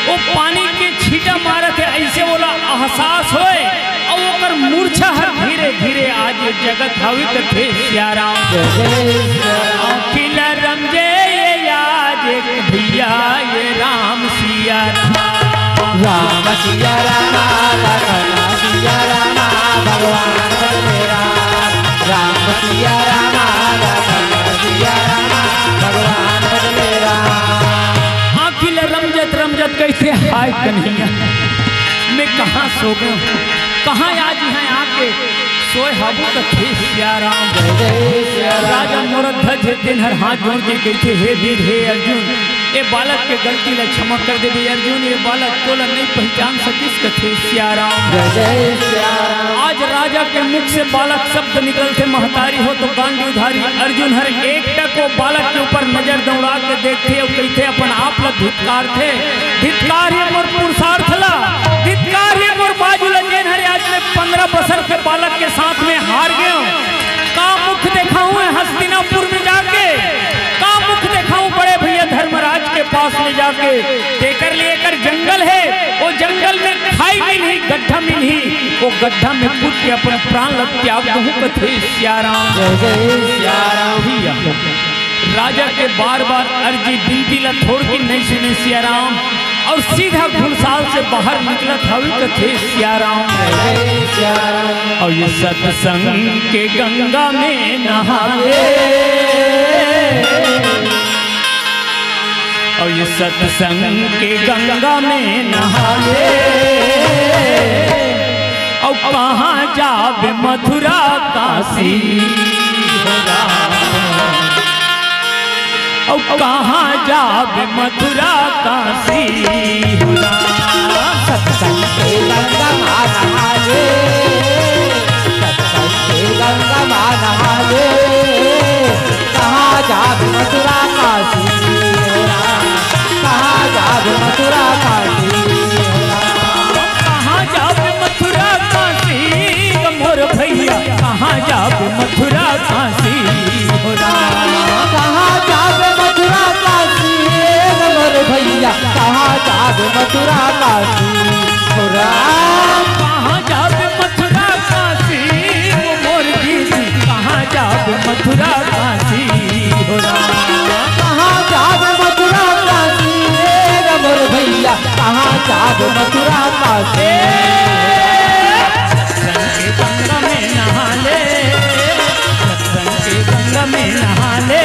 वो पानी के छींटा मारत हे, ऐसे ओला एहसास होए और ओकर मूर्छा हर धीरे धीरे आज ये जगत हवे कथे सियाराम। जय जय सियाराम। अखिल रमजे ये आज एक भैया ये राम सिया राम। राम सिया राम, लखन सिया राम, भगवान बदले राम। राम सिया राम, लखन सिया राम, भगवान बदले राम। अखिल रमजत रमजत कहिथे, हाय कन्हैया, मैं कहाँ सो गयो, कहाँ आज यहाँ आके सोए हबू कथे सिया राम। जय जय सिया राम। राजा मोर ध्वज हे तेन हर हाथ जोड़ के कहिथे, हे वीर, हे अर्जुन, ये बालक के गलती ला क्षमा कर देबे अर्जुन, ये बालक तोला नहीं पहचान सकिस कथे सिया राम। जय जय सिया राम। आज राजा के मुख से बालक शब्द निकलथे महतारी हो, तो गांडीवधारी अर्जुन हर एक टक वो बालक के ऊपर नजर दौड़ा के देखथे और कहिथे, अपन आप ला धिक्कारथे, धिक्कार हे मोर पुरुषार्थ ला, धिक्कार हे मोर बाजू ला, जेन हर आज मैं पंद्रह बसर के बालक के साथ में हार गयो। का मुख देखाऊं मैं हस्तिनापुर में जाके, का मुख देखाऊं बड़े भैया धर्मराज के पास में जाके। तेकर लिए एकर जंगल हे, वो जंगल में खाई मिलही, गड्ढा मिलही, वो गड्ढा में कूद के अपन प्राण ला त्याग दूं कथे सिया राम। जय जय सिया राम। भैया, राजा के बार बार अर्जी बिनती ला थोड़ के नहीं सुने सिया राम, और सीधा घुड़साल से बाहर निकलत हवे कथे सिया राम। जय सिया राम। और ये सत्संग के गंगा में नहा ले, और ये सत्संग के गंगा में नहा ले, और कहाँ जाबे मथुरा काशी हो राम। और कहाँ जाबे मथुरा काशी हो राम। सत्संग के गंगा में नहा ले, सत्संग के गंगा में नहा ले, कहाँ जाबे मथुरा काशी हो राम, कहाँ जाबे मथुरा काशी हो राम। कहाँ जाबे मथुरा काशी मोर भैया, कहाँ जाबे मथुरा काशी हो राम। कहाँ जाबे मथुरा काशी मोर भैया, कहाँ जाबे मथुरा काशी हो राम। कहाँ जाबे मथुरा काशी मोर दीदी, कहाँ जाबे मथुरा काशी हो राम। कहाँ जाबे मथुरा काशी मोर भैया, कहाँ जाबे मथुरा काशी। सत्संग के गंगा में नहा ले, सत्संग के गंगा में नहा ले,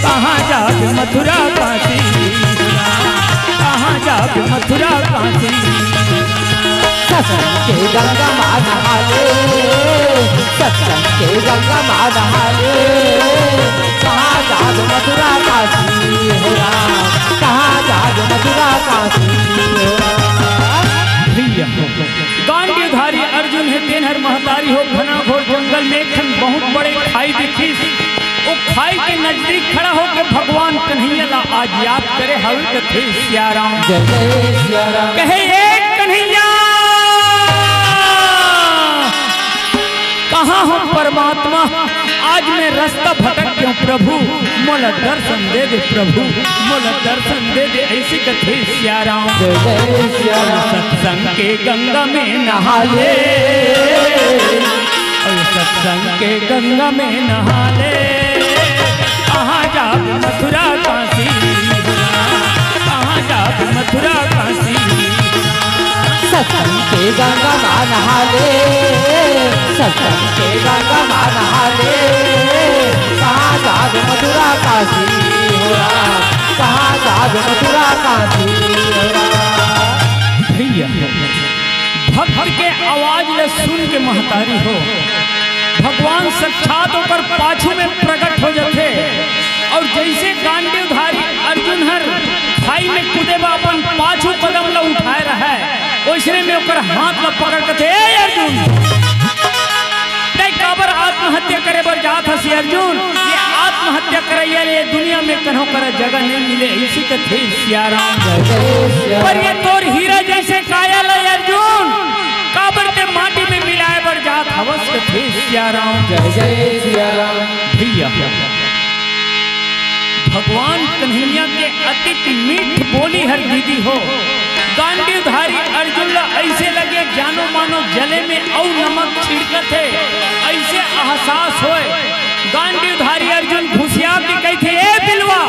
कहाँ जाबे मथुरा काशी, कहाँ जाबे मथुरा काशी। सत्संग के गंगा में नहा ले, सत्संग के गंगा में नहा ले, कहाँ जाबे मथुरा काशी हो राम, कहाँ जाबे मथुरा काशी हो राम। भैया, गांडीवधारी अर्जुन हे तेन हर महतारी हो, घना घोर जंगल में एक ठन बहुत बड़े खाई दिखिस। वो खाई के नजदीक खड़ा होके भगवान कन्हैया ला आज याद करे हवे कथे सिया राम। जय जय सिया राम। कहे, "ए कन्हैया, कहाँ हो परमात्मा? आज मैं रास्ता भटक गयो प्रभु, मोला दर्शन दे दे प्रभु, मोला दर्शन दे दे," ऐसे कथे सिया राम। जय जय सिया राम। सत्संग के गंगा में नहा ले, और सत्संग के गंगा में नहा ले, कहाँ जाबे मथुरा काशी, कहाँ जाबे मथुरा काशी। सत्संग के गंगा में नहा ले, सत्संग के गंगा में नहा ले, कहाँ जाबे मथुरा काशी हो राम, कहाँ जाबे मथुरा काशी हो राम। भैया, भक्त के आवाज ले सुन के महतारी हो, भगवान साक्षात ओकर पाछू में प्रकट हो जाथे। और जैसे गांडीवधारी अर्जुन हर खाई में कूदे बा अपन पाछू कदम ला उठाए रहय, ओइसने में ओकर हाथ ला पकड़ के कथे, "ए अर्जुन, तैं काबर आत्महत्या करे बर जात हस अर्जुन? ये आत्महत्या करे यार, ये दुनिया में कन्हो करा जगह नहीं मिले, इसी कथे सिया राम। पर ये तोर हीरा जैसे काया ल अर्जुन, काबर ते माटी में मिलाए बर जात हवस कथे सिया राम। जय जय सिया राम। भैया, भगवान कन्हैया के अतिक मीठ बोली हर दीदी हो। गांडीवधारी अर्जुन ल ऐसे लगे जानो मानो जले में अउ नमक छिड़कत हे, ऐसे एहसास होए। गांडीवधारी अर्जुन घुसिया के कहिथे, "ए बिलवा,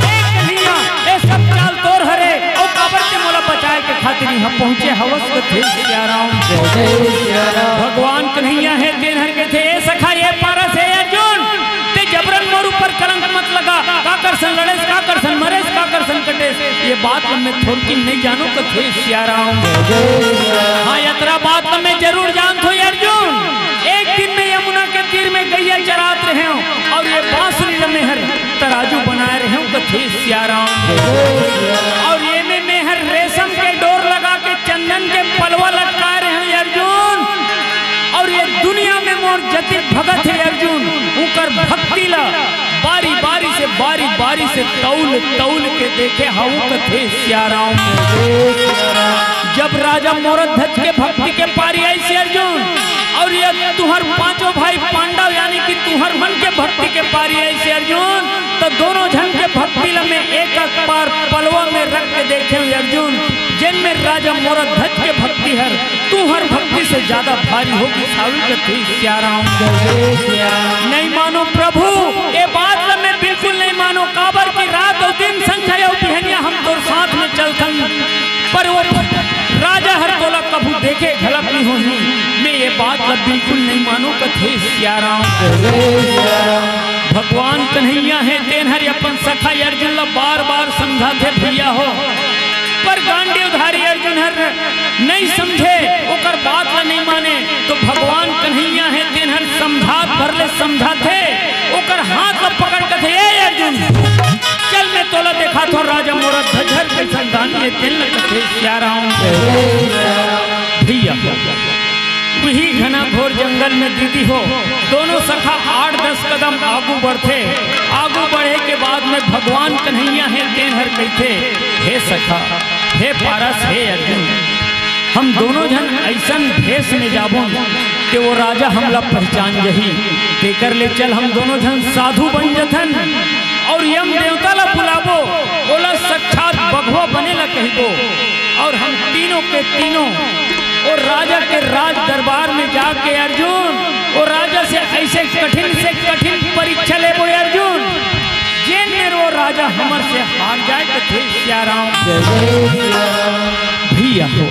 ए कन्हैया, ए सब चाल तोर हरे, अउ काबर ते मोला बचाए के खातिर इहां पहुंचे हवस कथे सिया राम।" जय जय सिया राम। भगवान कन्हैया हे तेन हर कथे, "ए सखा, ए पारस, ए अर्जुन, ते जबरन मोर ऊपर कलंक मत लगा। काकर सन लड़ेस, काकर सन मरेस, काकर सन कटेस, ये बात ल मैं थोरकिन नहीं जानो कथे सिया राम।" हां, यतरा बात ल मैं जरूर जानत हों अर्जुन। एक दिन मैं यमुना के तीर में गैया चरात रहे हों अउ ये बांसुरी ल मैं हर तराजू बनाए रहे हों कथे सिया राम। अउ ये में मैं हर रेशम के डोर लगा के चंदन के पलवा लटकाए रहे हों अर्जुन। अउ ये दुनिया में मोर जतिक भगत हे अर्जुन, उंकर भक्ति ल बारी बारी से, बारी बारी से तौल तौल के देखे हवं कथे सिया राम। जब राजा मोरध्वज के भक्ति के पारी आइस अर्जुन, अउ ये तुंहर पांचों भाई पांडव यानी कि तुंहर मन के भक्ति के पारी आइस अर्जुन, त दोनों झन के भक्ति ल मैं एक एक पार पलवा में रख के देखे हों अर्जुन, जेन में राजा मोरध्वज के भक्ति हर तुंहर भक्ति से ज्यादा भारी होगे सावी कथे सिया राम। जय सिया राम। नहीं मानो प्रभु, ये बात ल मैं बिल्कुल नहीं मानो, काबर कि रात अउ दिन संग हे अउ बिहनिया हम तोर साथ में चलथन, पर वो राजा हर तोला कभू देखे घलक नहीं होही। मैं ये बात ल बिल्कुल नहीं मानो कथे सिया राम। जय सिया राम। भगवान कन्हैया हे तेन हर अपन सखा अर्जुन ल बार बार समझाथे भैया हो, पर गांडीवधारी अर्जुन हर नहीं समझे, ओकर बात ल नहीं माने, तो भगवान कन्हैया हे तेन हर समझात भर ले समझाथे, ओकर हाथ ल पकड़ कथे, "ए अर्जुन, चल मैं तोला देखाथों राजा मोरध्वज हर कइसन दानी हे तेन ल कथे सिया राम।" भैया, उही घना घोर जंगल में दीदी हो, दोनों सखा आठ दस कदम आगू बढ़थे। आगू बढ़े के बाद में भगवान कन्हैया हे तेन हर कहिथे, "हे सखा, हे पारस, हे अर्जुन, हम दोनों झन अइसन भेष में जाबोन के वो राजा हमला पहचान जही। तेकर ले चल हम दोनों झन साधु बन जथन अउ यम देवता ला बुलाबो, ओला साक्षात बघवा बने ला कहिबो अउ हम तीनों के तीनों ओ राजा के राज दरबार में जाके अर्जुन, ओ राजा से अइसे कठिन से कठिन परीक्षा लेबो अर्जुन, जेन मेर ओ राजा हमर से हार जाए।" कथे सिया राम। जय जय सिया राम। भैया हो,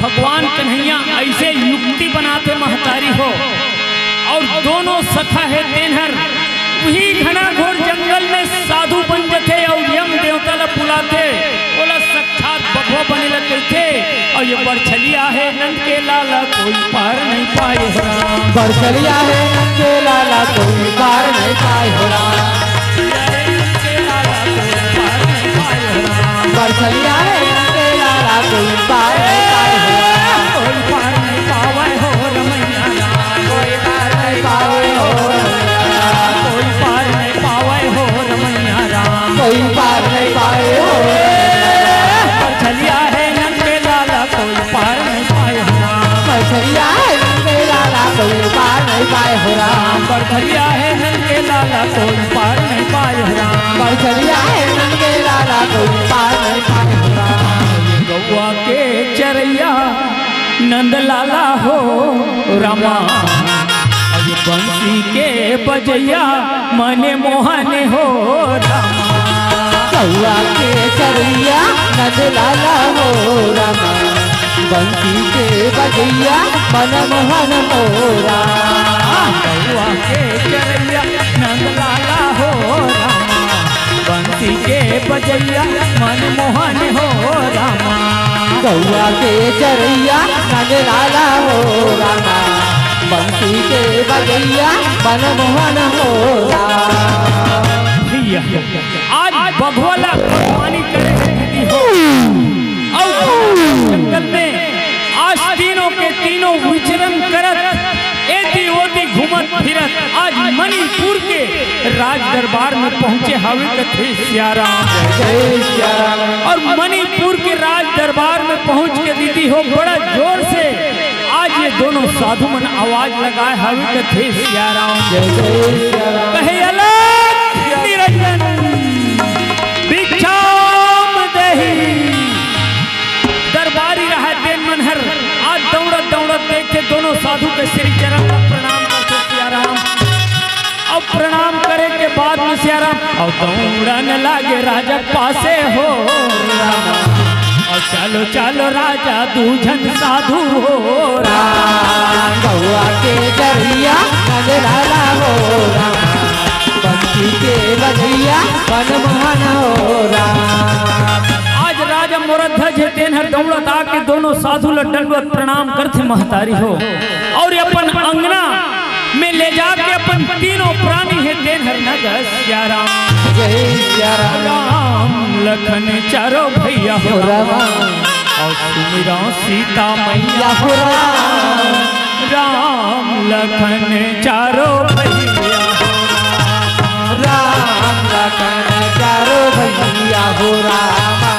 भगवान कन्हैया अइसे युक्ति बनाथे महतारी हो, अउ दोनों सखा हे तेन हर उही घना घोर जंगल में साधु बन जथे अउ यम देवता ला बुलाथे, ओला साक्षात बघवा बने ला कहिथे। अउ ये बरछलिया हे नंद के लाला, कोई पार नहीं पाए हो राम। बरछलिया हे नंद के लाला, कोई पार नहीं पाए हो राम। बरछलिया हे नंद के लाला, कोई पार नहीं पाए हो राम। कोई पार नहीं पावे हो रमैया राम। कोई पार नहीं पावे हो रमैया राम। कोई पार नहीं पावे हो रमैया राम। कोई पार नहीं पावे हो। बरछलिया हे नंद के लाला, कोई पार नहीं पाए हो राम। बरछलिया हे नंद के लाला, कोई पार नहीं पाए हो राम। बरछलिया हे नंद के लाला, कोई पार नहीं पाए हो राम। बरछलिया हे नंद के लाला, कोई पार नहीं पाए हो राम। गौवा के चरैया नंद लाला हो रामा, अरे बंसी के बजैया मन मोहन हो रामा। गौवा के चरैया नंद लाला हो रामा, बंसी के बजैया मन मोहन हो रामा। गौवा के चरैया नंद लाला हो रामा, बंसी के बजैया मन मोहन हो रामा। गौवा के चरैया नंद लाला हो रामा, बंसी के बजैया मन मोहन हो रामा। भैया, आज बघवा ला अगवानी करे हे दीदी हो। अउ जंगल में आज तीनों के तीनों विचरण करत, एती ओती घूमत फिरत आज मणिपुर के राज दरबार में पहुंचे हवे कथे सियाराम। जय सियाराम। और मणिपुर के राज दरबार में पहुंच के दीदी हो बड़ा जोर से आज ये दोनों साधु मन आवाज लगाए हवे कथे सियाराम। जय जय सियाराम। कहे अलख निरंजन भिक्षाम देहि। दरबारी रहा तेन मन हर आज दौड़त दौड़त देखे दोनों साधु के श्री चरण ला प्रणाम करथे सियाराम। अब प्रणाम करे के बाद में सियाराम अब दौड़न लागे राजा पासे हो रामा। अब चलो चलो राजा दू झन साधु हो रामा। राम गौआ के जरिया नंद लाला हो रामा। पंछी के बजिया मन मोहन हो राम। आज राजा मोरध्वज हे तेन हर दौड़त आके दोनों साधु ल दंडवत प्रणाम करथे महतारी हो। और अपन अंगना में ले जाके अपन तीनों प्राणी हे तेन हर नग सियाराम। जय सियाराम। राम लखन चारो भैया हो रामा। और सुमिरा सीता मैया हो राम। राम लखन चारो भैया हो राम। राम लखन चारो भैया हो रामा।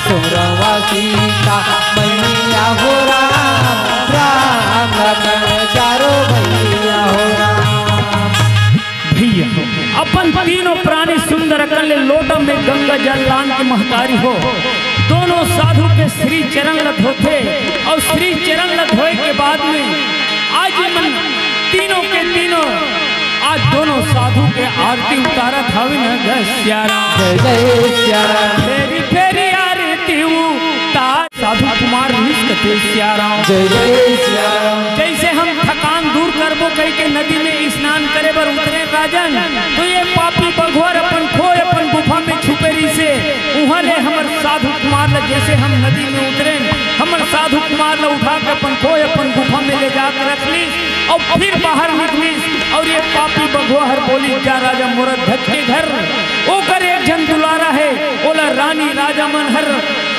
सुरवा सीता मैया हो राम। राम लखन चारो भैया हो राम। भैया अपन तीनों प्राणी सुंदर अकन ले लोटा में गंगा जल लान के महतारी हो दोनों साधु के श्री चरण ल धोथे। और श्री चरण ल धोए के बाद में आज ये मन तीनों के तीनों आज दोनों साधु के आरती उतारत हवे न ग सियाराम। जय जय सियाराम। फेरी फेरी आरती उतार साधु कुमार रिहिस कथे सियाराम। जय जय सियाराम। जैसे हम थकान दूर करबो कहि के नदी में स्नान करे बर उतरे राजन, तो ये पापी बघवा अपन खोय अपन गुफा में छुपे रहिसे। उहाँ ले हमर साधु कुमार ल जैसे हम नदी में उतरे, हमर साधु कुमार ल उठा के अपन खोय अपन गुफा में ले जाके रख ली और फिर बाहर निकली। और ये पापी बघवा हर बोली जा राजा मोरध्वज के घर, ओकर एक झन दुलारा हे, ओला रानी राजा मन हर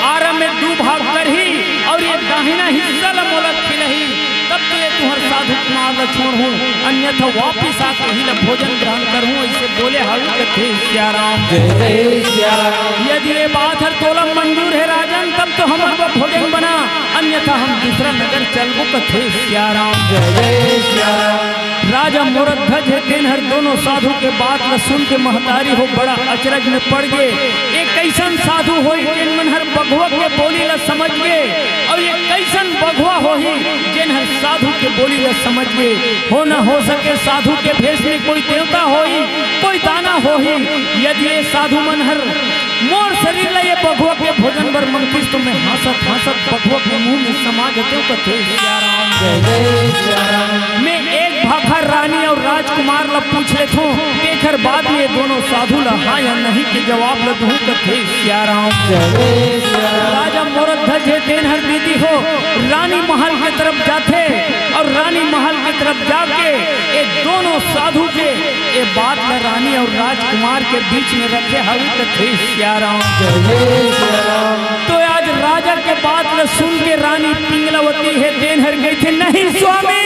आरा में दू भाग करही और ये दाहिना हिस्सा ल मोला खिलही। तब तो ये तुहर साधु कुमार ल छोड़हूँ, अन्यथा वापिस आके ही ल भोजन ग्रहण करहूँ, ऐसे बोले हवे कथे सियाराम। जय जय सियाराम। यदि ये बात हर तोला मंजूर हे राजन, तब तो हमर बर भोजन बना, अन्यथा हम दूसरा नगर चलबो कथे सियाराम। जय जय सियाराम। राजा मोरध्वज हे तेन हर दोनों साधु के बात ल सुन के महतारी हो बड़ा अचरज में पड़ गे। ये कैसन साधु होही जेन मन हर बघवा के बोली ल समझ गे, और ये कैसन बघवा होही जेन हर साधु के बोली ल समझ गे। हो न हो सके साधु के भेष में कोई देवता होही, कोई दाना होही। यदि ये साधु मन हर मोर शरीर ल ये बघवा के भोजन बर मंगतिस तो मैं हाँसत हाँसत बघवा के मुँह में समा जतेंव कथे सियाराम। जय जय सियाराम। मैं एक भाखा रानी और राजकुमार ल पूछ लेथों, तेखर बाद में ये दोनों साधु ल हाँ या नहीं के जवाब ल दूँ कथे सियाराम। जय जय सियाराम। राजा मोरध्वज हे तेन हर दीदी हो रानी महल के तरफ जाथे और रानी महल के तरफ जाके ये दोनों साधु के ये बात ल रानी और राजकुमार के बीच में रखे हवे कथे सियाराम। जय जय सियाराम। तो आज राजा के बात ल सुन के रानी पिंगलावती हे तेन हर कहिथे, नहीं स्वामी,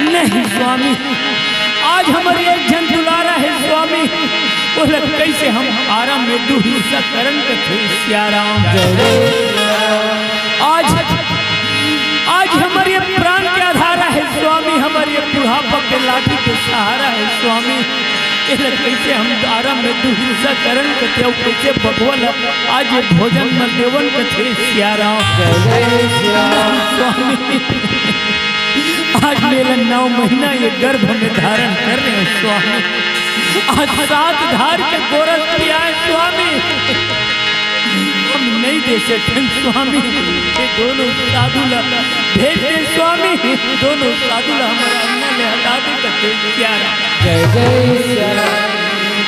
नहीं स्वामी, आज हमर एक झन दुलारा हे स्वामी, ओला कैसे हम आरा में दू हिस्सा करन कथे सियाराम। जय जय सियाराम। आज आज हमर ये प्राण के आधारा हे स्वामी, हमर ये बुढ़ापा के लाठी के सहारा हे स्वामी। एला कैसे हम आरा में दू हिस्सा करन कथे अउ कैसे बघवा ल आज ये भोजन म देवन कथे सियाराम। जय जय सियाराम। स्वामी, आज मैं एला नौ महीना ये गर्भ में धारण करे हँव स्वामी। आज सात धार के गोरस पियाए स्वामी। हम नहीं दे सकन स्वामी, ये दोनों साधु ला भेज दे स्वामी, दोनों साधु ला हमर अंगना ले हटा दे कथे सियाराम। जय जय सियाराम।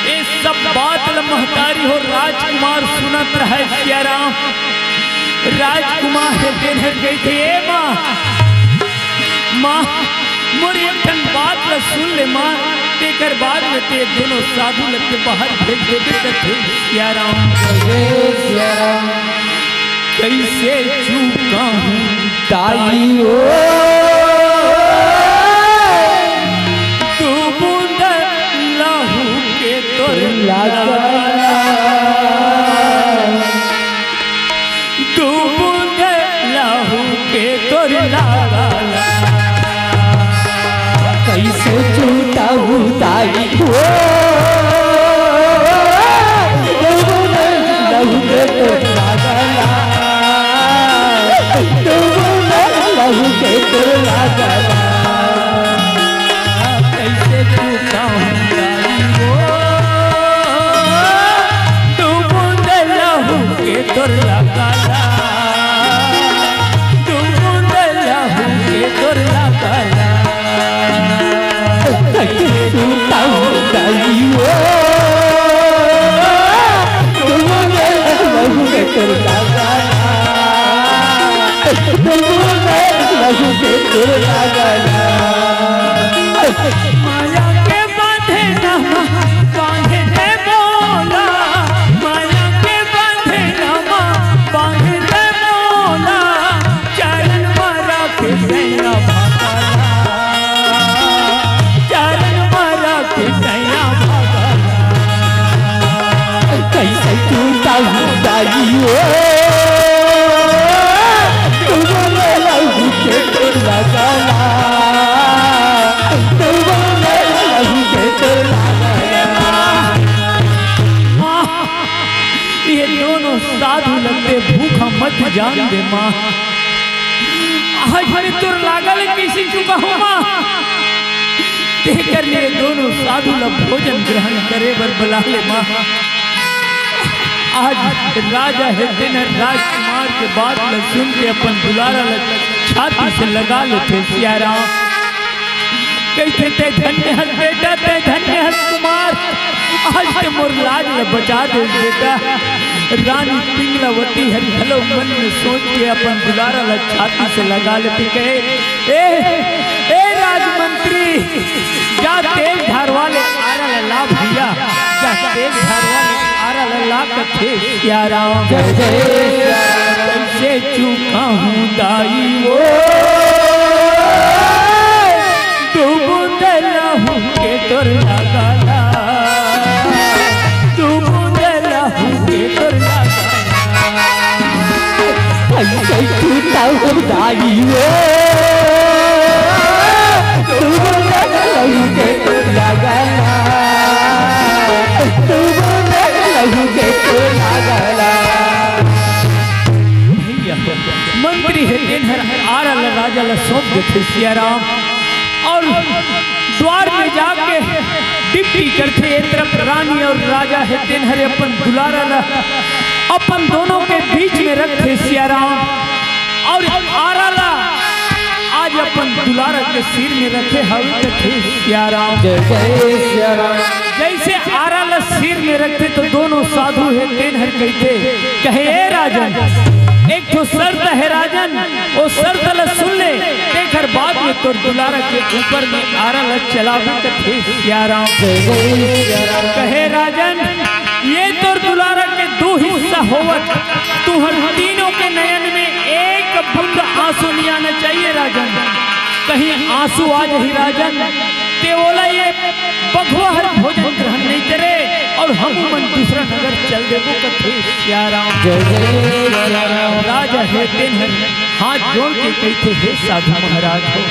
ये सब बात ला महतारी हो राजकुमार सुनत रहे सियाराम। राजकुमार हे तेन हर कहिथे, ए माँ, माँ, मोर एक ठन बात ला सुन ले माँ, तेकर बाद में ते दोनों साधु ला ते बाहर भेज देबे कथे सियाराम। जय सियाराम। कैसे चूका हूँ दाई ओ। इसे छूटा हूँ दाई वो, लहू के तोर लागला, लहू के तोर लागला। कैसे छूटा हूँ दाई वो, दू बूंद लहू के तोर लागला, दू बूंद लहू के तोर लागला। कैसे छूटा हूँ दाई वो, दू बूंद लहू के तोर लागला, दू बूंद लहू के तोर लागला। माया के बांधे ना बांधे दे मोला, माया के बांधे ना बांधे दे मोला, चरण मा रख सैया भगला, चरण मा रख सैया भगला। कैसे छूटा हूँ दाई वो, दू बूंद लहू के तोर लागला, दू बूंद लहू के तोर लागला। माँ, ये दोनों साधु लगते भूखा मत जान दे माँ। आज मैं तोर लागला कैसे चुका हूँ माँ। तेकर लिए दोनों साधु ला भोजन ग्रहण करे बर बला ले माँ। आज राजा हे तेन ह राजकुमार के बात ला सुन के अपन दुलारा ला छाती से लगा लेथे सियाराम। कहिथे, "तैं धन्य हस बेटा, तैं धन्य हस कुमार, आज तैं मोर लाज ला बचा दे बेटा।" रानी पिंगलावती हर घलो मन में सोच के अपन दुलारा ला छाती से लगा लेथे, कहे, "ए, ए राजमंत्री, जा तेल ढारवा ले आरा ला ला भैया, जा तेल ढारवा ले आरा ला ला," कथे सियाराम। जय जय सियाराम। कैसे चुका हूँ दाई वो, दू बूंद लहू के तोर लागला, दू बूंद लहू के तोर लागला। कैसे छूटा हूँ दाई वो, दू बूंद लहू के तोर लागला, दू बूंद लहू के तोर लागला। भैया, मंत्री हे तेन हर आरा ला राजा ला सौंप देथे सियाराम। और द्वार में जाके ड्यूटी करथे। ए तरफ रानी और राजा हे तेन हर अपन दुलारा ला अपन दोनों के बीच में रखथे सियाराम। और आरा ला आज अपन दुलारा के सिर में रखे हवे कथे सियाराम। जय जय सियाराम। जैसे आरा ला सिर में रखथे तो दोनों साधु हे तेन हर कहिथे, कहे, "ए राजन, एक ठो शर्त हे राजन, ओ शर्त ला सुन ले, तेकर बाद में तोर दुलारा के ऊपर में आरा ला चलाबे," कथे सियाराम। जय जय सियाराम। कहे, "राजन, ये तोर दुलारा के दू हिस्सा होवत, तुहर तीनों के नयन में एक बूंद आंसू नहीं आना चाहिए राजन। कहीं आंसू आ जाही राजन, ते ओला ये बघवा हर भोजन ग्रहण नहीं करे और हम मन दूसरा नगर चल देबो," कथे सियाराम। जय जय सियाराम। राजा हे तेन हर हाथ जोड़ के कहिथे, "हे साधु महाराज हो,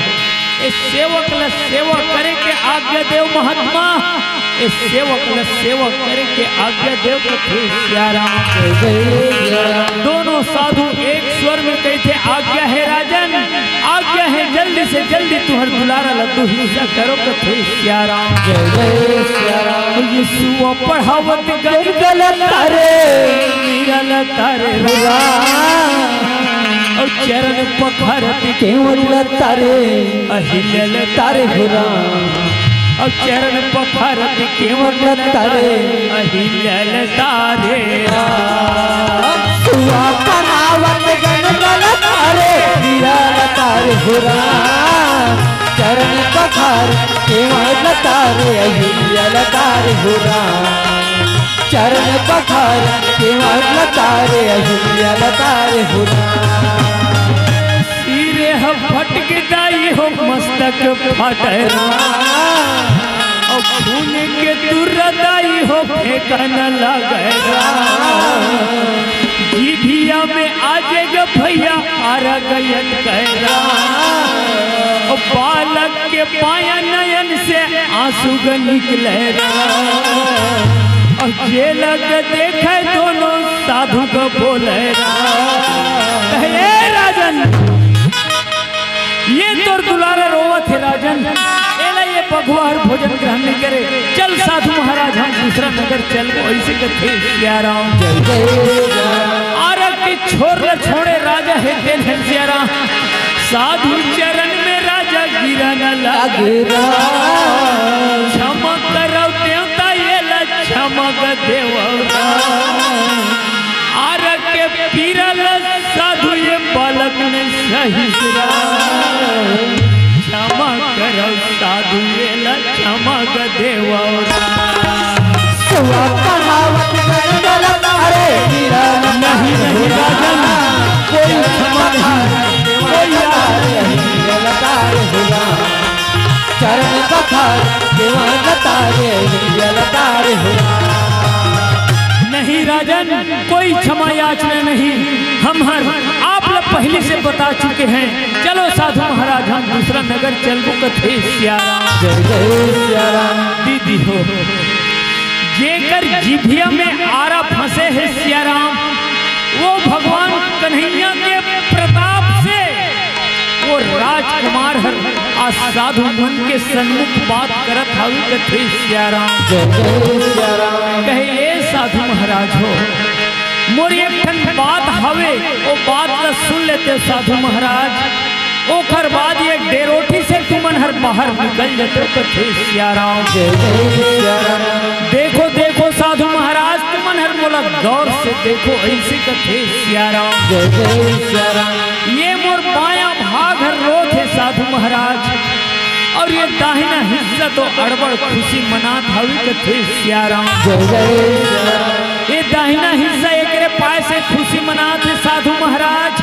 ए सेवक ला सेवा करे के आज्ञा देव महात्मा, ए सेवक ला सेवा करे के आज्ञा देव," कथे सियाराम। जय जय सियाराम। दोनों साधु एक स्वर में कहिथे, "आज्ञा हे राजन, आज्ञा हे, जल्दी से जल्दी तुहर दुलारा ला दू हिस्सा करो," कथे सियाराम। जय जय सियाराम। यीशु पढ़ावत गन गलत तारे, निरल तारे हो राम। और चरण पखारत केवल तारे, अहिलल तारे हो राम। और चरण पखारत केवल तारे, अहिलल तारे। सुआ पनावत गन गल तारे, हिलल तारे हो राम। चरण पखार केवल तारे, अहिलल तारे हो राम। चरण पखार केवल तारे, अहिलल तारे हो राम। सिरे ह फटक दाई हो मस्तक फटरा, और खून के तुर दाई हो फेंकन लगरा। जीभिया में आजे ग भैया आरा गयन कैरा। बालक के बाया नयन से आंसू ग निकले रा, अउ जे लग देखे दोनों साधु ग बोले रा। हे राजन, ये तोर दुलारा रोवत हे राजन, एला ये बघवा हर भोजन ग्रहण नहीं करे। चल साधु महाराज, हम दूसरा नगर चलबो, अइसे कथे सियाराम। जय जय सियाराम। आरग के छोर ल छोड़े राजा हे तेन हे सियाराम। साधु चरण में राजा गिरन लागे। क्षमा करव देवता, एला क्षमा ग देवव राम। आरग के पीरा ल साधु ये बालक ने सहिस राम। क्षमा करव साधु, एला क्षमा ग देवव राम। सुआ कहावत गल गल तारे गिरन नहीं, नहीं राजन, कोई क्षमा नहीं, कोई याद नहीं। चरण पखार देवा तारे गिरन तारे हो। नहीं राजन, कोई क्षमा याचना नहीं। हम हर आप लोग पहले से बता चुके हैं। चलो साधु महाराज, हम दूसरा नगर चलबो कथे सियाराम। जय जय सियाराम। दीदी हो, जेकर जिभिया में आरा फंसे हे सियाराम, वो भगवान कन्हैया के प्रताप से वो राजकुमार हर आज साधु मन के सन्मुख बात करत हवे कथे सियाराम। जय जय सियाराम। कहे, "ए साधु महाराज हो, मोर एक ठन बात हवे, वो बात ला सुन लेते साधु महाराज, ओखर बाद ये डेरोठी से तुमन हर बाहर निकल जते कथे सियाराम।" जय जय सियाराम। देखो, देखो साधु महाराज, तुमन हर मोला गौर से देखो, अइसे कथे सियाराम। जय जय सियाराम। ये मोर बाया भाग हर रोत हे साधु महाराज, अउ ये दाहिना हिस्सा तो अड़बड़ खुशी मनात हवे कथे सियाराम। जय जय सियाराम। ये दाहिना हिस्सा एकरे पाय से खुशी मनात हे साधु महाराज।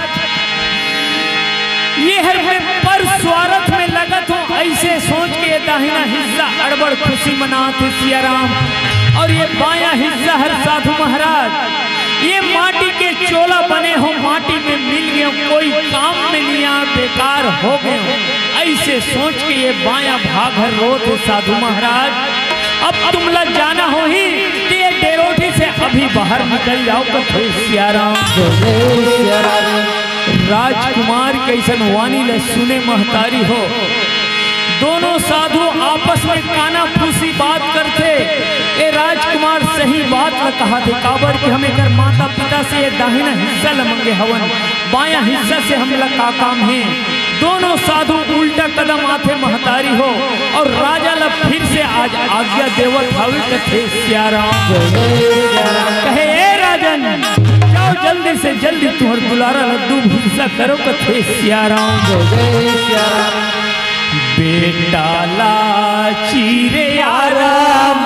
ये हर मैं पर स्वार्थ में लगत हों, अइसे सोच के ये दाहिना हिस्सा अड़बड़ खुशी मनात हे सियाराम। अउ ये बाया हिस्सा हर साधु महाराज, ये माटी के चोला बने हो, माटी में मिल गयो, कोई काम में नहीं आ, बेकार हो गयो। अइसे सोच के ये बाया भाग हर रोत हे साधु महाराज। अब तुम ला जाना होही, तो ये डेरोठी से अभी बाहर निकल जाव कथे सियाराम। जय जय सियाराम। राजकुमार के अइसन वाणी ल सुने महतारी हो, दोनों साधु आपस में काना फूसी बात करथे। ए राजकुमार सही बात ल कहाथे, काबर कि हम एकर माता पिता से ये दाहिना हिस्सा ल मंगे हवन, बाया हिस्सा से हमला का काम हे। दोनों साधु उल्टा कदम आथे महतारी हो, अउ राजा ल फिर से आज आज्ञा देवत हवे कथे सियाराम। कहे, "ए राजन, जाव जल्दी से जल्दी तुंहर दुलारा ल दू हिस्सा करव कथे सियाराम।" बेटा ला चीरे आराम,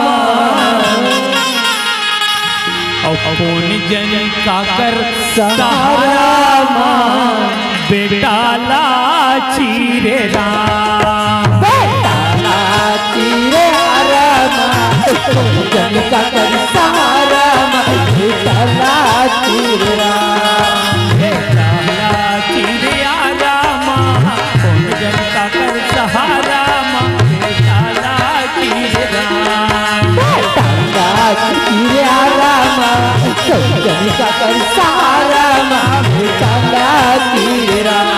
अउ कोन जन काकर सहारा मा, बेटा ला चीरे राम। बेटा ला चीरे आराम, कोन जन काकर सहारा मा, बेटा ला चीरे राम। बेटा ला चीरे आराम, कोन जन काकर सहारा मा, बेटा ला चीरे राम। बेटा ला चीरे आराम, कोन जन काकर सहारा मा, बेटा ला चीरे राम।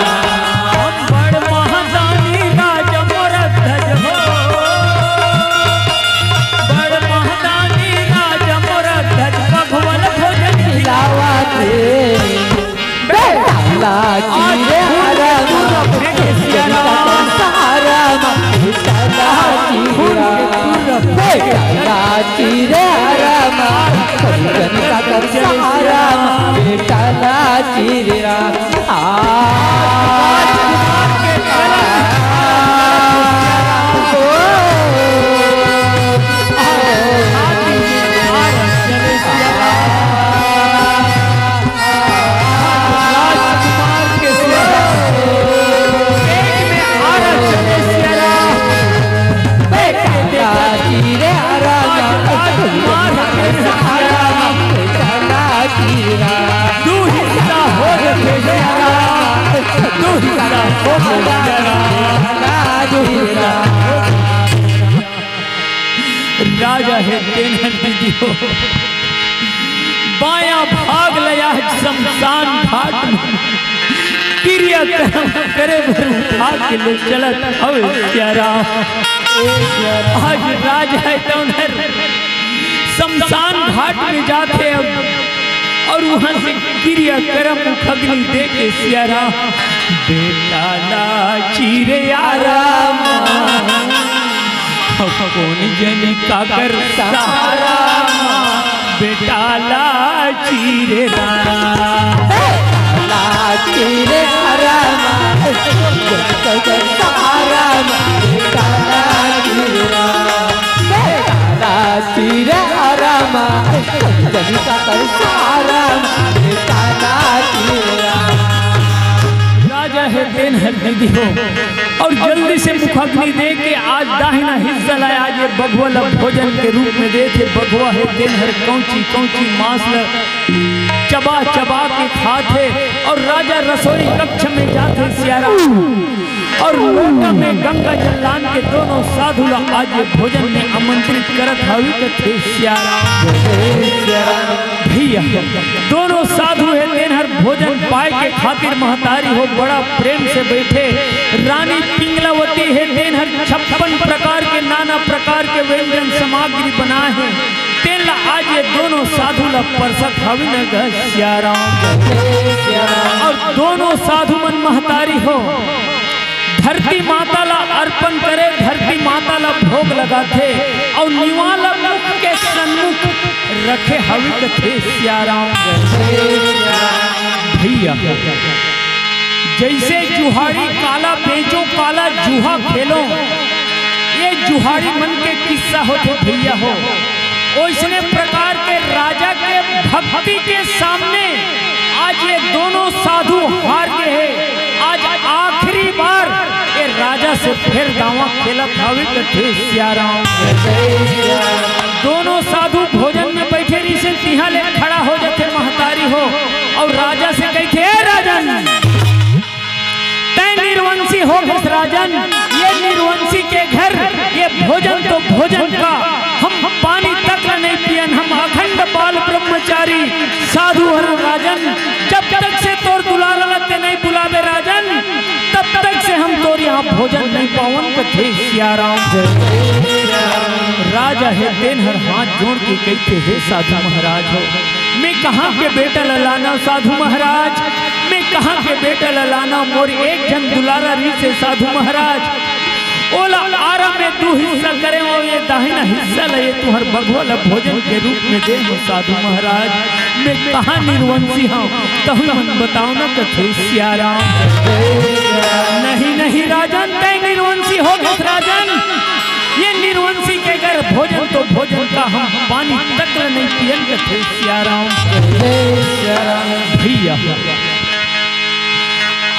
बड़ महादानी राजा मोर ध्वज हो, बड़ महादानी राजा मोर ध्वज, भगवान भोजन खिलावा दे। बेटा ला चीरे आराम, सहारा मा, बेटा ला चीरे राम। बेटा ला चीरे आराम, कोन जन काकर सहारा मा, बेटा ला चीरे राम। आ, ओ, ओ, राजकुमार के सियारा, पेट में आरा चले सियारा। बेटा ला चीरे आराम, कोन राजा हे तेन हर दीदी हो, बायां भाग ल आज शमशान घाट में क्रियाकर्म करे बर उठा के ले चलत हवे सियाराम। आज राजा हे तेन हर शमशान घाट में जाथे अब, अउ उहां से क्रियाकर्म मुखग्नि दे के सियाराम। बेटा ला चीरे आराम, कोन जनी काकर सहारा, बेटा ला चीरे राम। ला चीरे आराम, काकर सहारा, बेटा ला चीरे राम। ला चीरे आराम, जनी काकर सहारा, बेटा ला चीरे राम। राजा हे तेन हर दीदी हो, अउ जल्दी से मुखग्नि दे के आज दाहिना हिस्सा ला आज ये बघवा ला भोजन के रूप में देथे। बघवा हे तेन हर कौची कौची मांस ला चबा चबा के खाथे, अउ राजा रसोई कक्ष में जाथे सियाराम, अउ लोटा में गंगा जल लान के दोनों साधु ला आज ये भोजन में आमंत्रित करत हवे कथे सियाराम। भैया, दोनों साधु हे तेन हर भोजन पाए के खातिर महतारी हो बड़ा प्रेम से बैठे। रानी पिंगलावती हे तेन हर छप्पन प्रकार के नाना प्रकार के व्यंजन सामग्री बनाए हे, तेन ला आज ये दोनों साधु ला परसत हवे न ग सियाराम। अउ दोनों साधु मन महतारी हो धरती माता ला अर्पण करे, धरती माता ला भोग लगाथे, अउ निवाला मुख के सन्मुख रखे हवे कथे सियाराम। भैया, जैसे जुहाड़ी काला बेचो, काला जुहा खेलो, ये जुहाड़ी मन के किस्सा होथे भैया हो। ओइसने प्रकार के राजा के भक्ति के सामने आज ये दोनों साधु हार गे हे। आज आखिरी बार ये राजा से फेर दावा खेलत हवे कथे सियाराम। दोनों साधु भोजन में बैठे रहिसे, तिहां ले खड़ा हो जाथे महतारी हो, अउ राजा से कहिथे, "ए राजन, तैं निर्वंशी हो गेस राजन, ये निर्वंशी के घर ये भोजन तो भोजन का, हम पानी तक ल नइ पियन, हम अखंड बाल ब्रह्मचारी साधु हरन राजन, जब तक से तोर दुलारा ल तैं नइ बुलाबे राजन, तब तक से हम तोर इहां भोजन नइ पावन," कथे सियाराम। राजा हे तेन हर हाथ जोड़ के कहिथे, "हे साधु महाराज हो, मैं कहां के बेटा ल लानंव साधु महाराज, मैं कहां के बेटा ल लानंव, मोर एक झन दुलारा रहिसे साधु महाराज, ओला आरा में दू हिस्सा करेंव, ये दाहिना हिस्सा ल ये तुंहर बघवा ल भोजन के रूप में देहंव साधु महाराज, मैं कहां निर्वंशी हंव, तहूं मन बताव न," कथे सियाराम। "नहीं, नहीं राजन, तैं निर्वंशी हो गेस राजन, ये निर्वंशी के घर भोजन तो भोजन का, हम पानी तक ल नइ पियन," कथे सियाराम। भैया,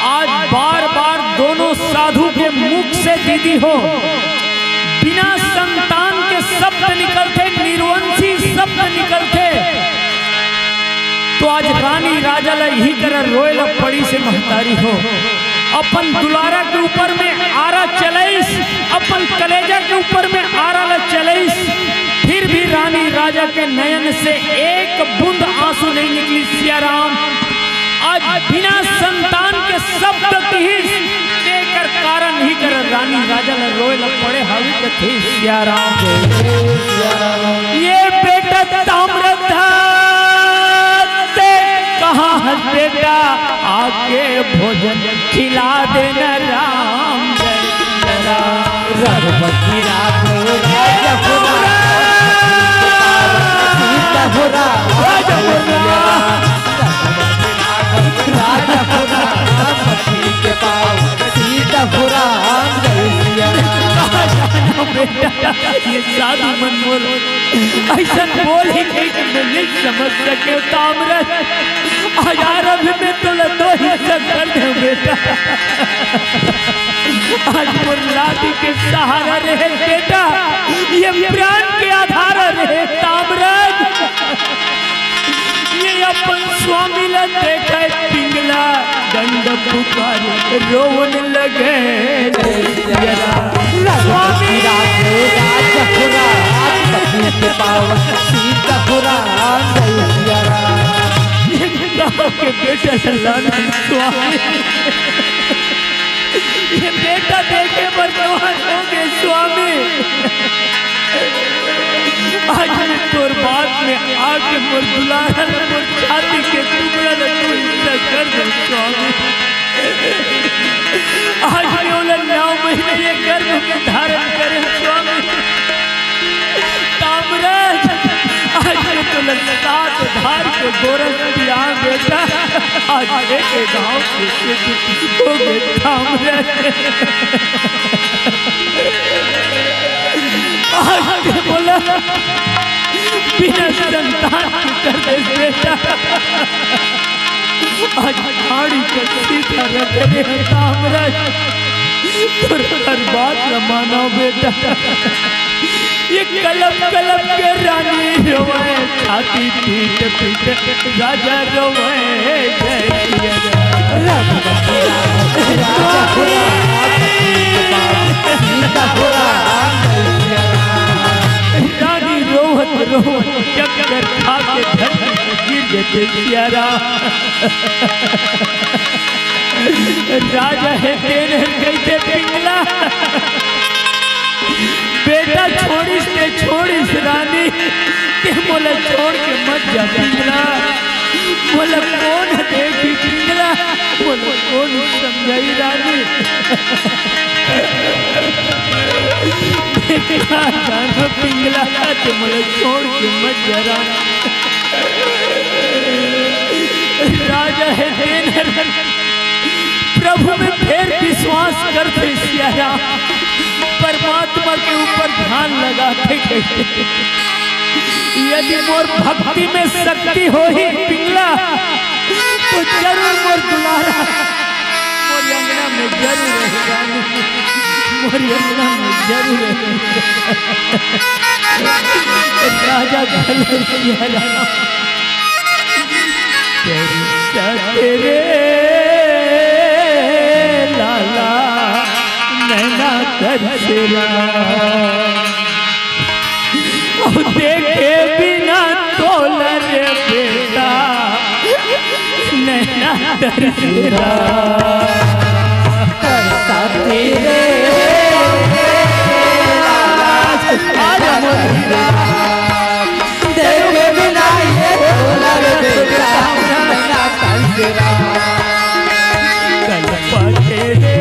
आज बार बार दोनों साधु के मुख से दीदी हो बिना संतान के शब्द निकलथे, निर्वंशी शब्द निकलथे, तो आज रानी राजा ल इही करा रोए ल पड़िसे महतारी हो। अपन दुलारा के ऊपर में आरा चलइस, अपन कलेजा के ऊपर में आरा ल चलइस, फिर भी रानी राजा के नयन से एक बूंद आंसू नइ निकलिस सियाराम। आज बिना संतान के शब्द किहिस, तेकर कारण इही करा रानी राजा ल रोए ल पड़े हवे कथे सियाराम। ये बेटा ताम्रध्वज, तैं कहां हस बेटा, आके भोजन खिला दे न राम। रघुपति राघव राजा हो राम, सीता हो राम, राजा हो राम। राजा हो राम, पति के पाँव, सीता हो राम, जय सिया राम। बेटा, ये साधु मन मोर अइसन बोलही कहिके मैं नइ समझ सकेंव ताम्रध्वज। आज आरंभ में तोला दो हिस्सा कर देंव बेटा। आज मोर लादी के सहारा रहेस बेटा, ये प्राण के आधार रहेस ताम्रध्वज। ये अपन स्वामी ल देखय पिंगला दंड पुकारे रोवन लगे रे सिया राम। स्वामी राम राज हो राम, चलन स्वामी, ये बेटा देखे बर नोहर होगे स्वामी। आज मैं तोर बात में आके मोर दुलारा ल, मोर छाती के टुकड़ा ल तू हिस्सा कर दे स्वामी। आज मैं ओला नौ महीने ये गर्भ में धारण करे स्वामी। तामराज, आज मैं तोला सात धार के गोरस पिया बेटा। आज एक गांव के सिद्ध होगे तामराज। आज मैं बोला बिना संतान के कर दे बेटा। आज गाड़ी के सीधा रख दे तामराज। तोर हर बात ल मानो बेटा। ये कलप कलप के रानी रोवे, छाती पीट पीट राजा रोवे। जय सिया राम। रानी रोवत रोवत चक्कर खा के धरती पे गिर गे सिया राम। राजा हे तेन हर कहिथे पिंगला, बेटा छोड़िस ते छोड़िस रानी, ते मोला छोड़ के मत जा पिंगला। मोला कोन देखी पिंगला, मोला कोन समझाई रानी। बेटा जानो पिंगला, ते मोला छोड़ के मत जा रानी। राजा हे तेन हर प्रभु में फेर विश्वास करथे सिया राम, परमात्मा के ऊपर ध्यान लगाथे कहिथे। यदि मोर भक्ति में शक्ति होही पिंगला, तो जरूर मोर दुलारा मोर अंगना में जरूर रहेगा, मोर अंगना में जरूर रहेगा। राजा घलो सिया राम। तेरी सत रे लाला नैना तरसेला। ओ देखे बिना तोला रे बेटा नैना तरसेला। तरसा तेरे आज मोर देखे बिना ये तोला रे बेटा नैना तरसेला। कलपा तेरे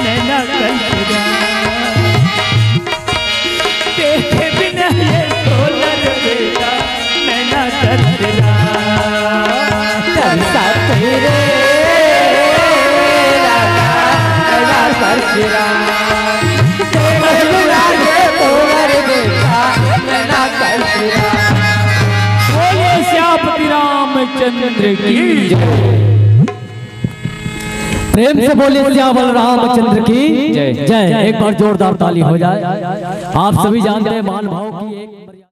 नैना तरसेला। देखे बिना ये तोला रे बेटा नैना तरसेला। तरसा तेरे राजा नैना तरसेला। देखे बिना ये तोला रे बेटा नैना तरसेला। बोलिए सियापति रामचंद्र की जय। प्रेम से बोलिए सियावर रामचंद्र की जय। जय। एक बार जोरदार ताली हो जाए। आप सभी जानते हैं मान भाव की एक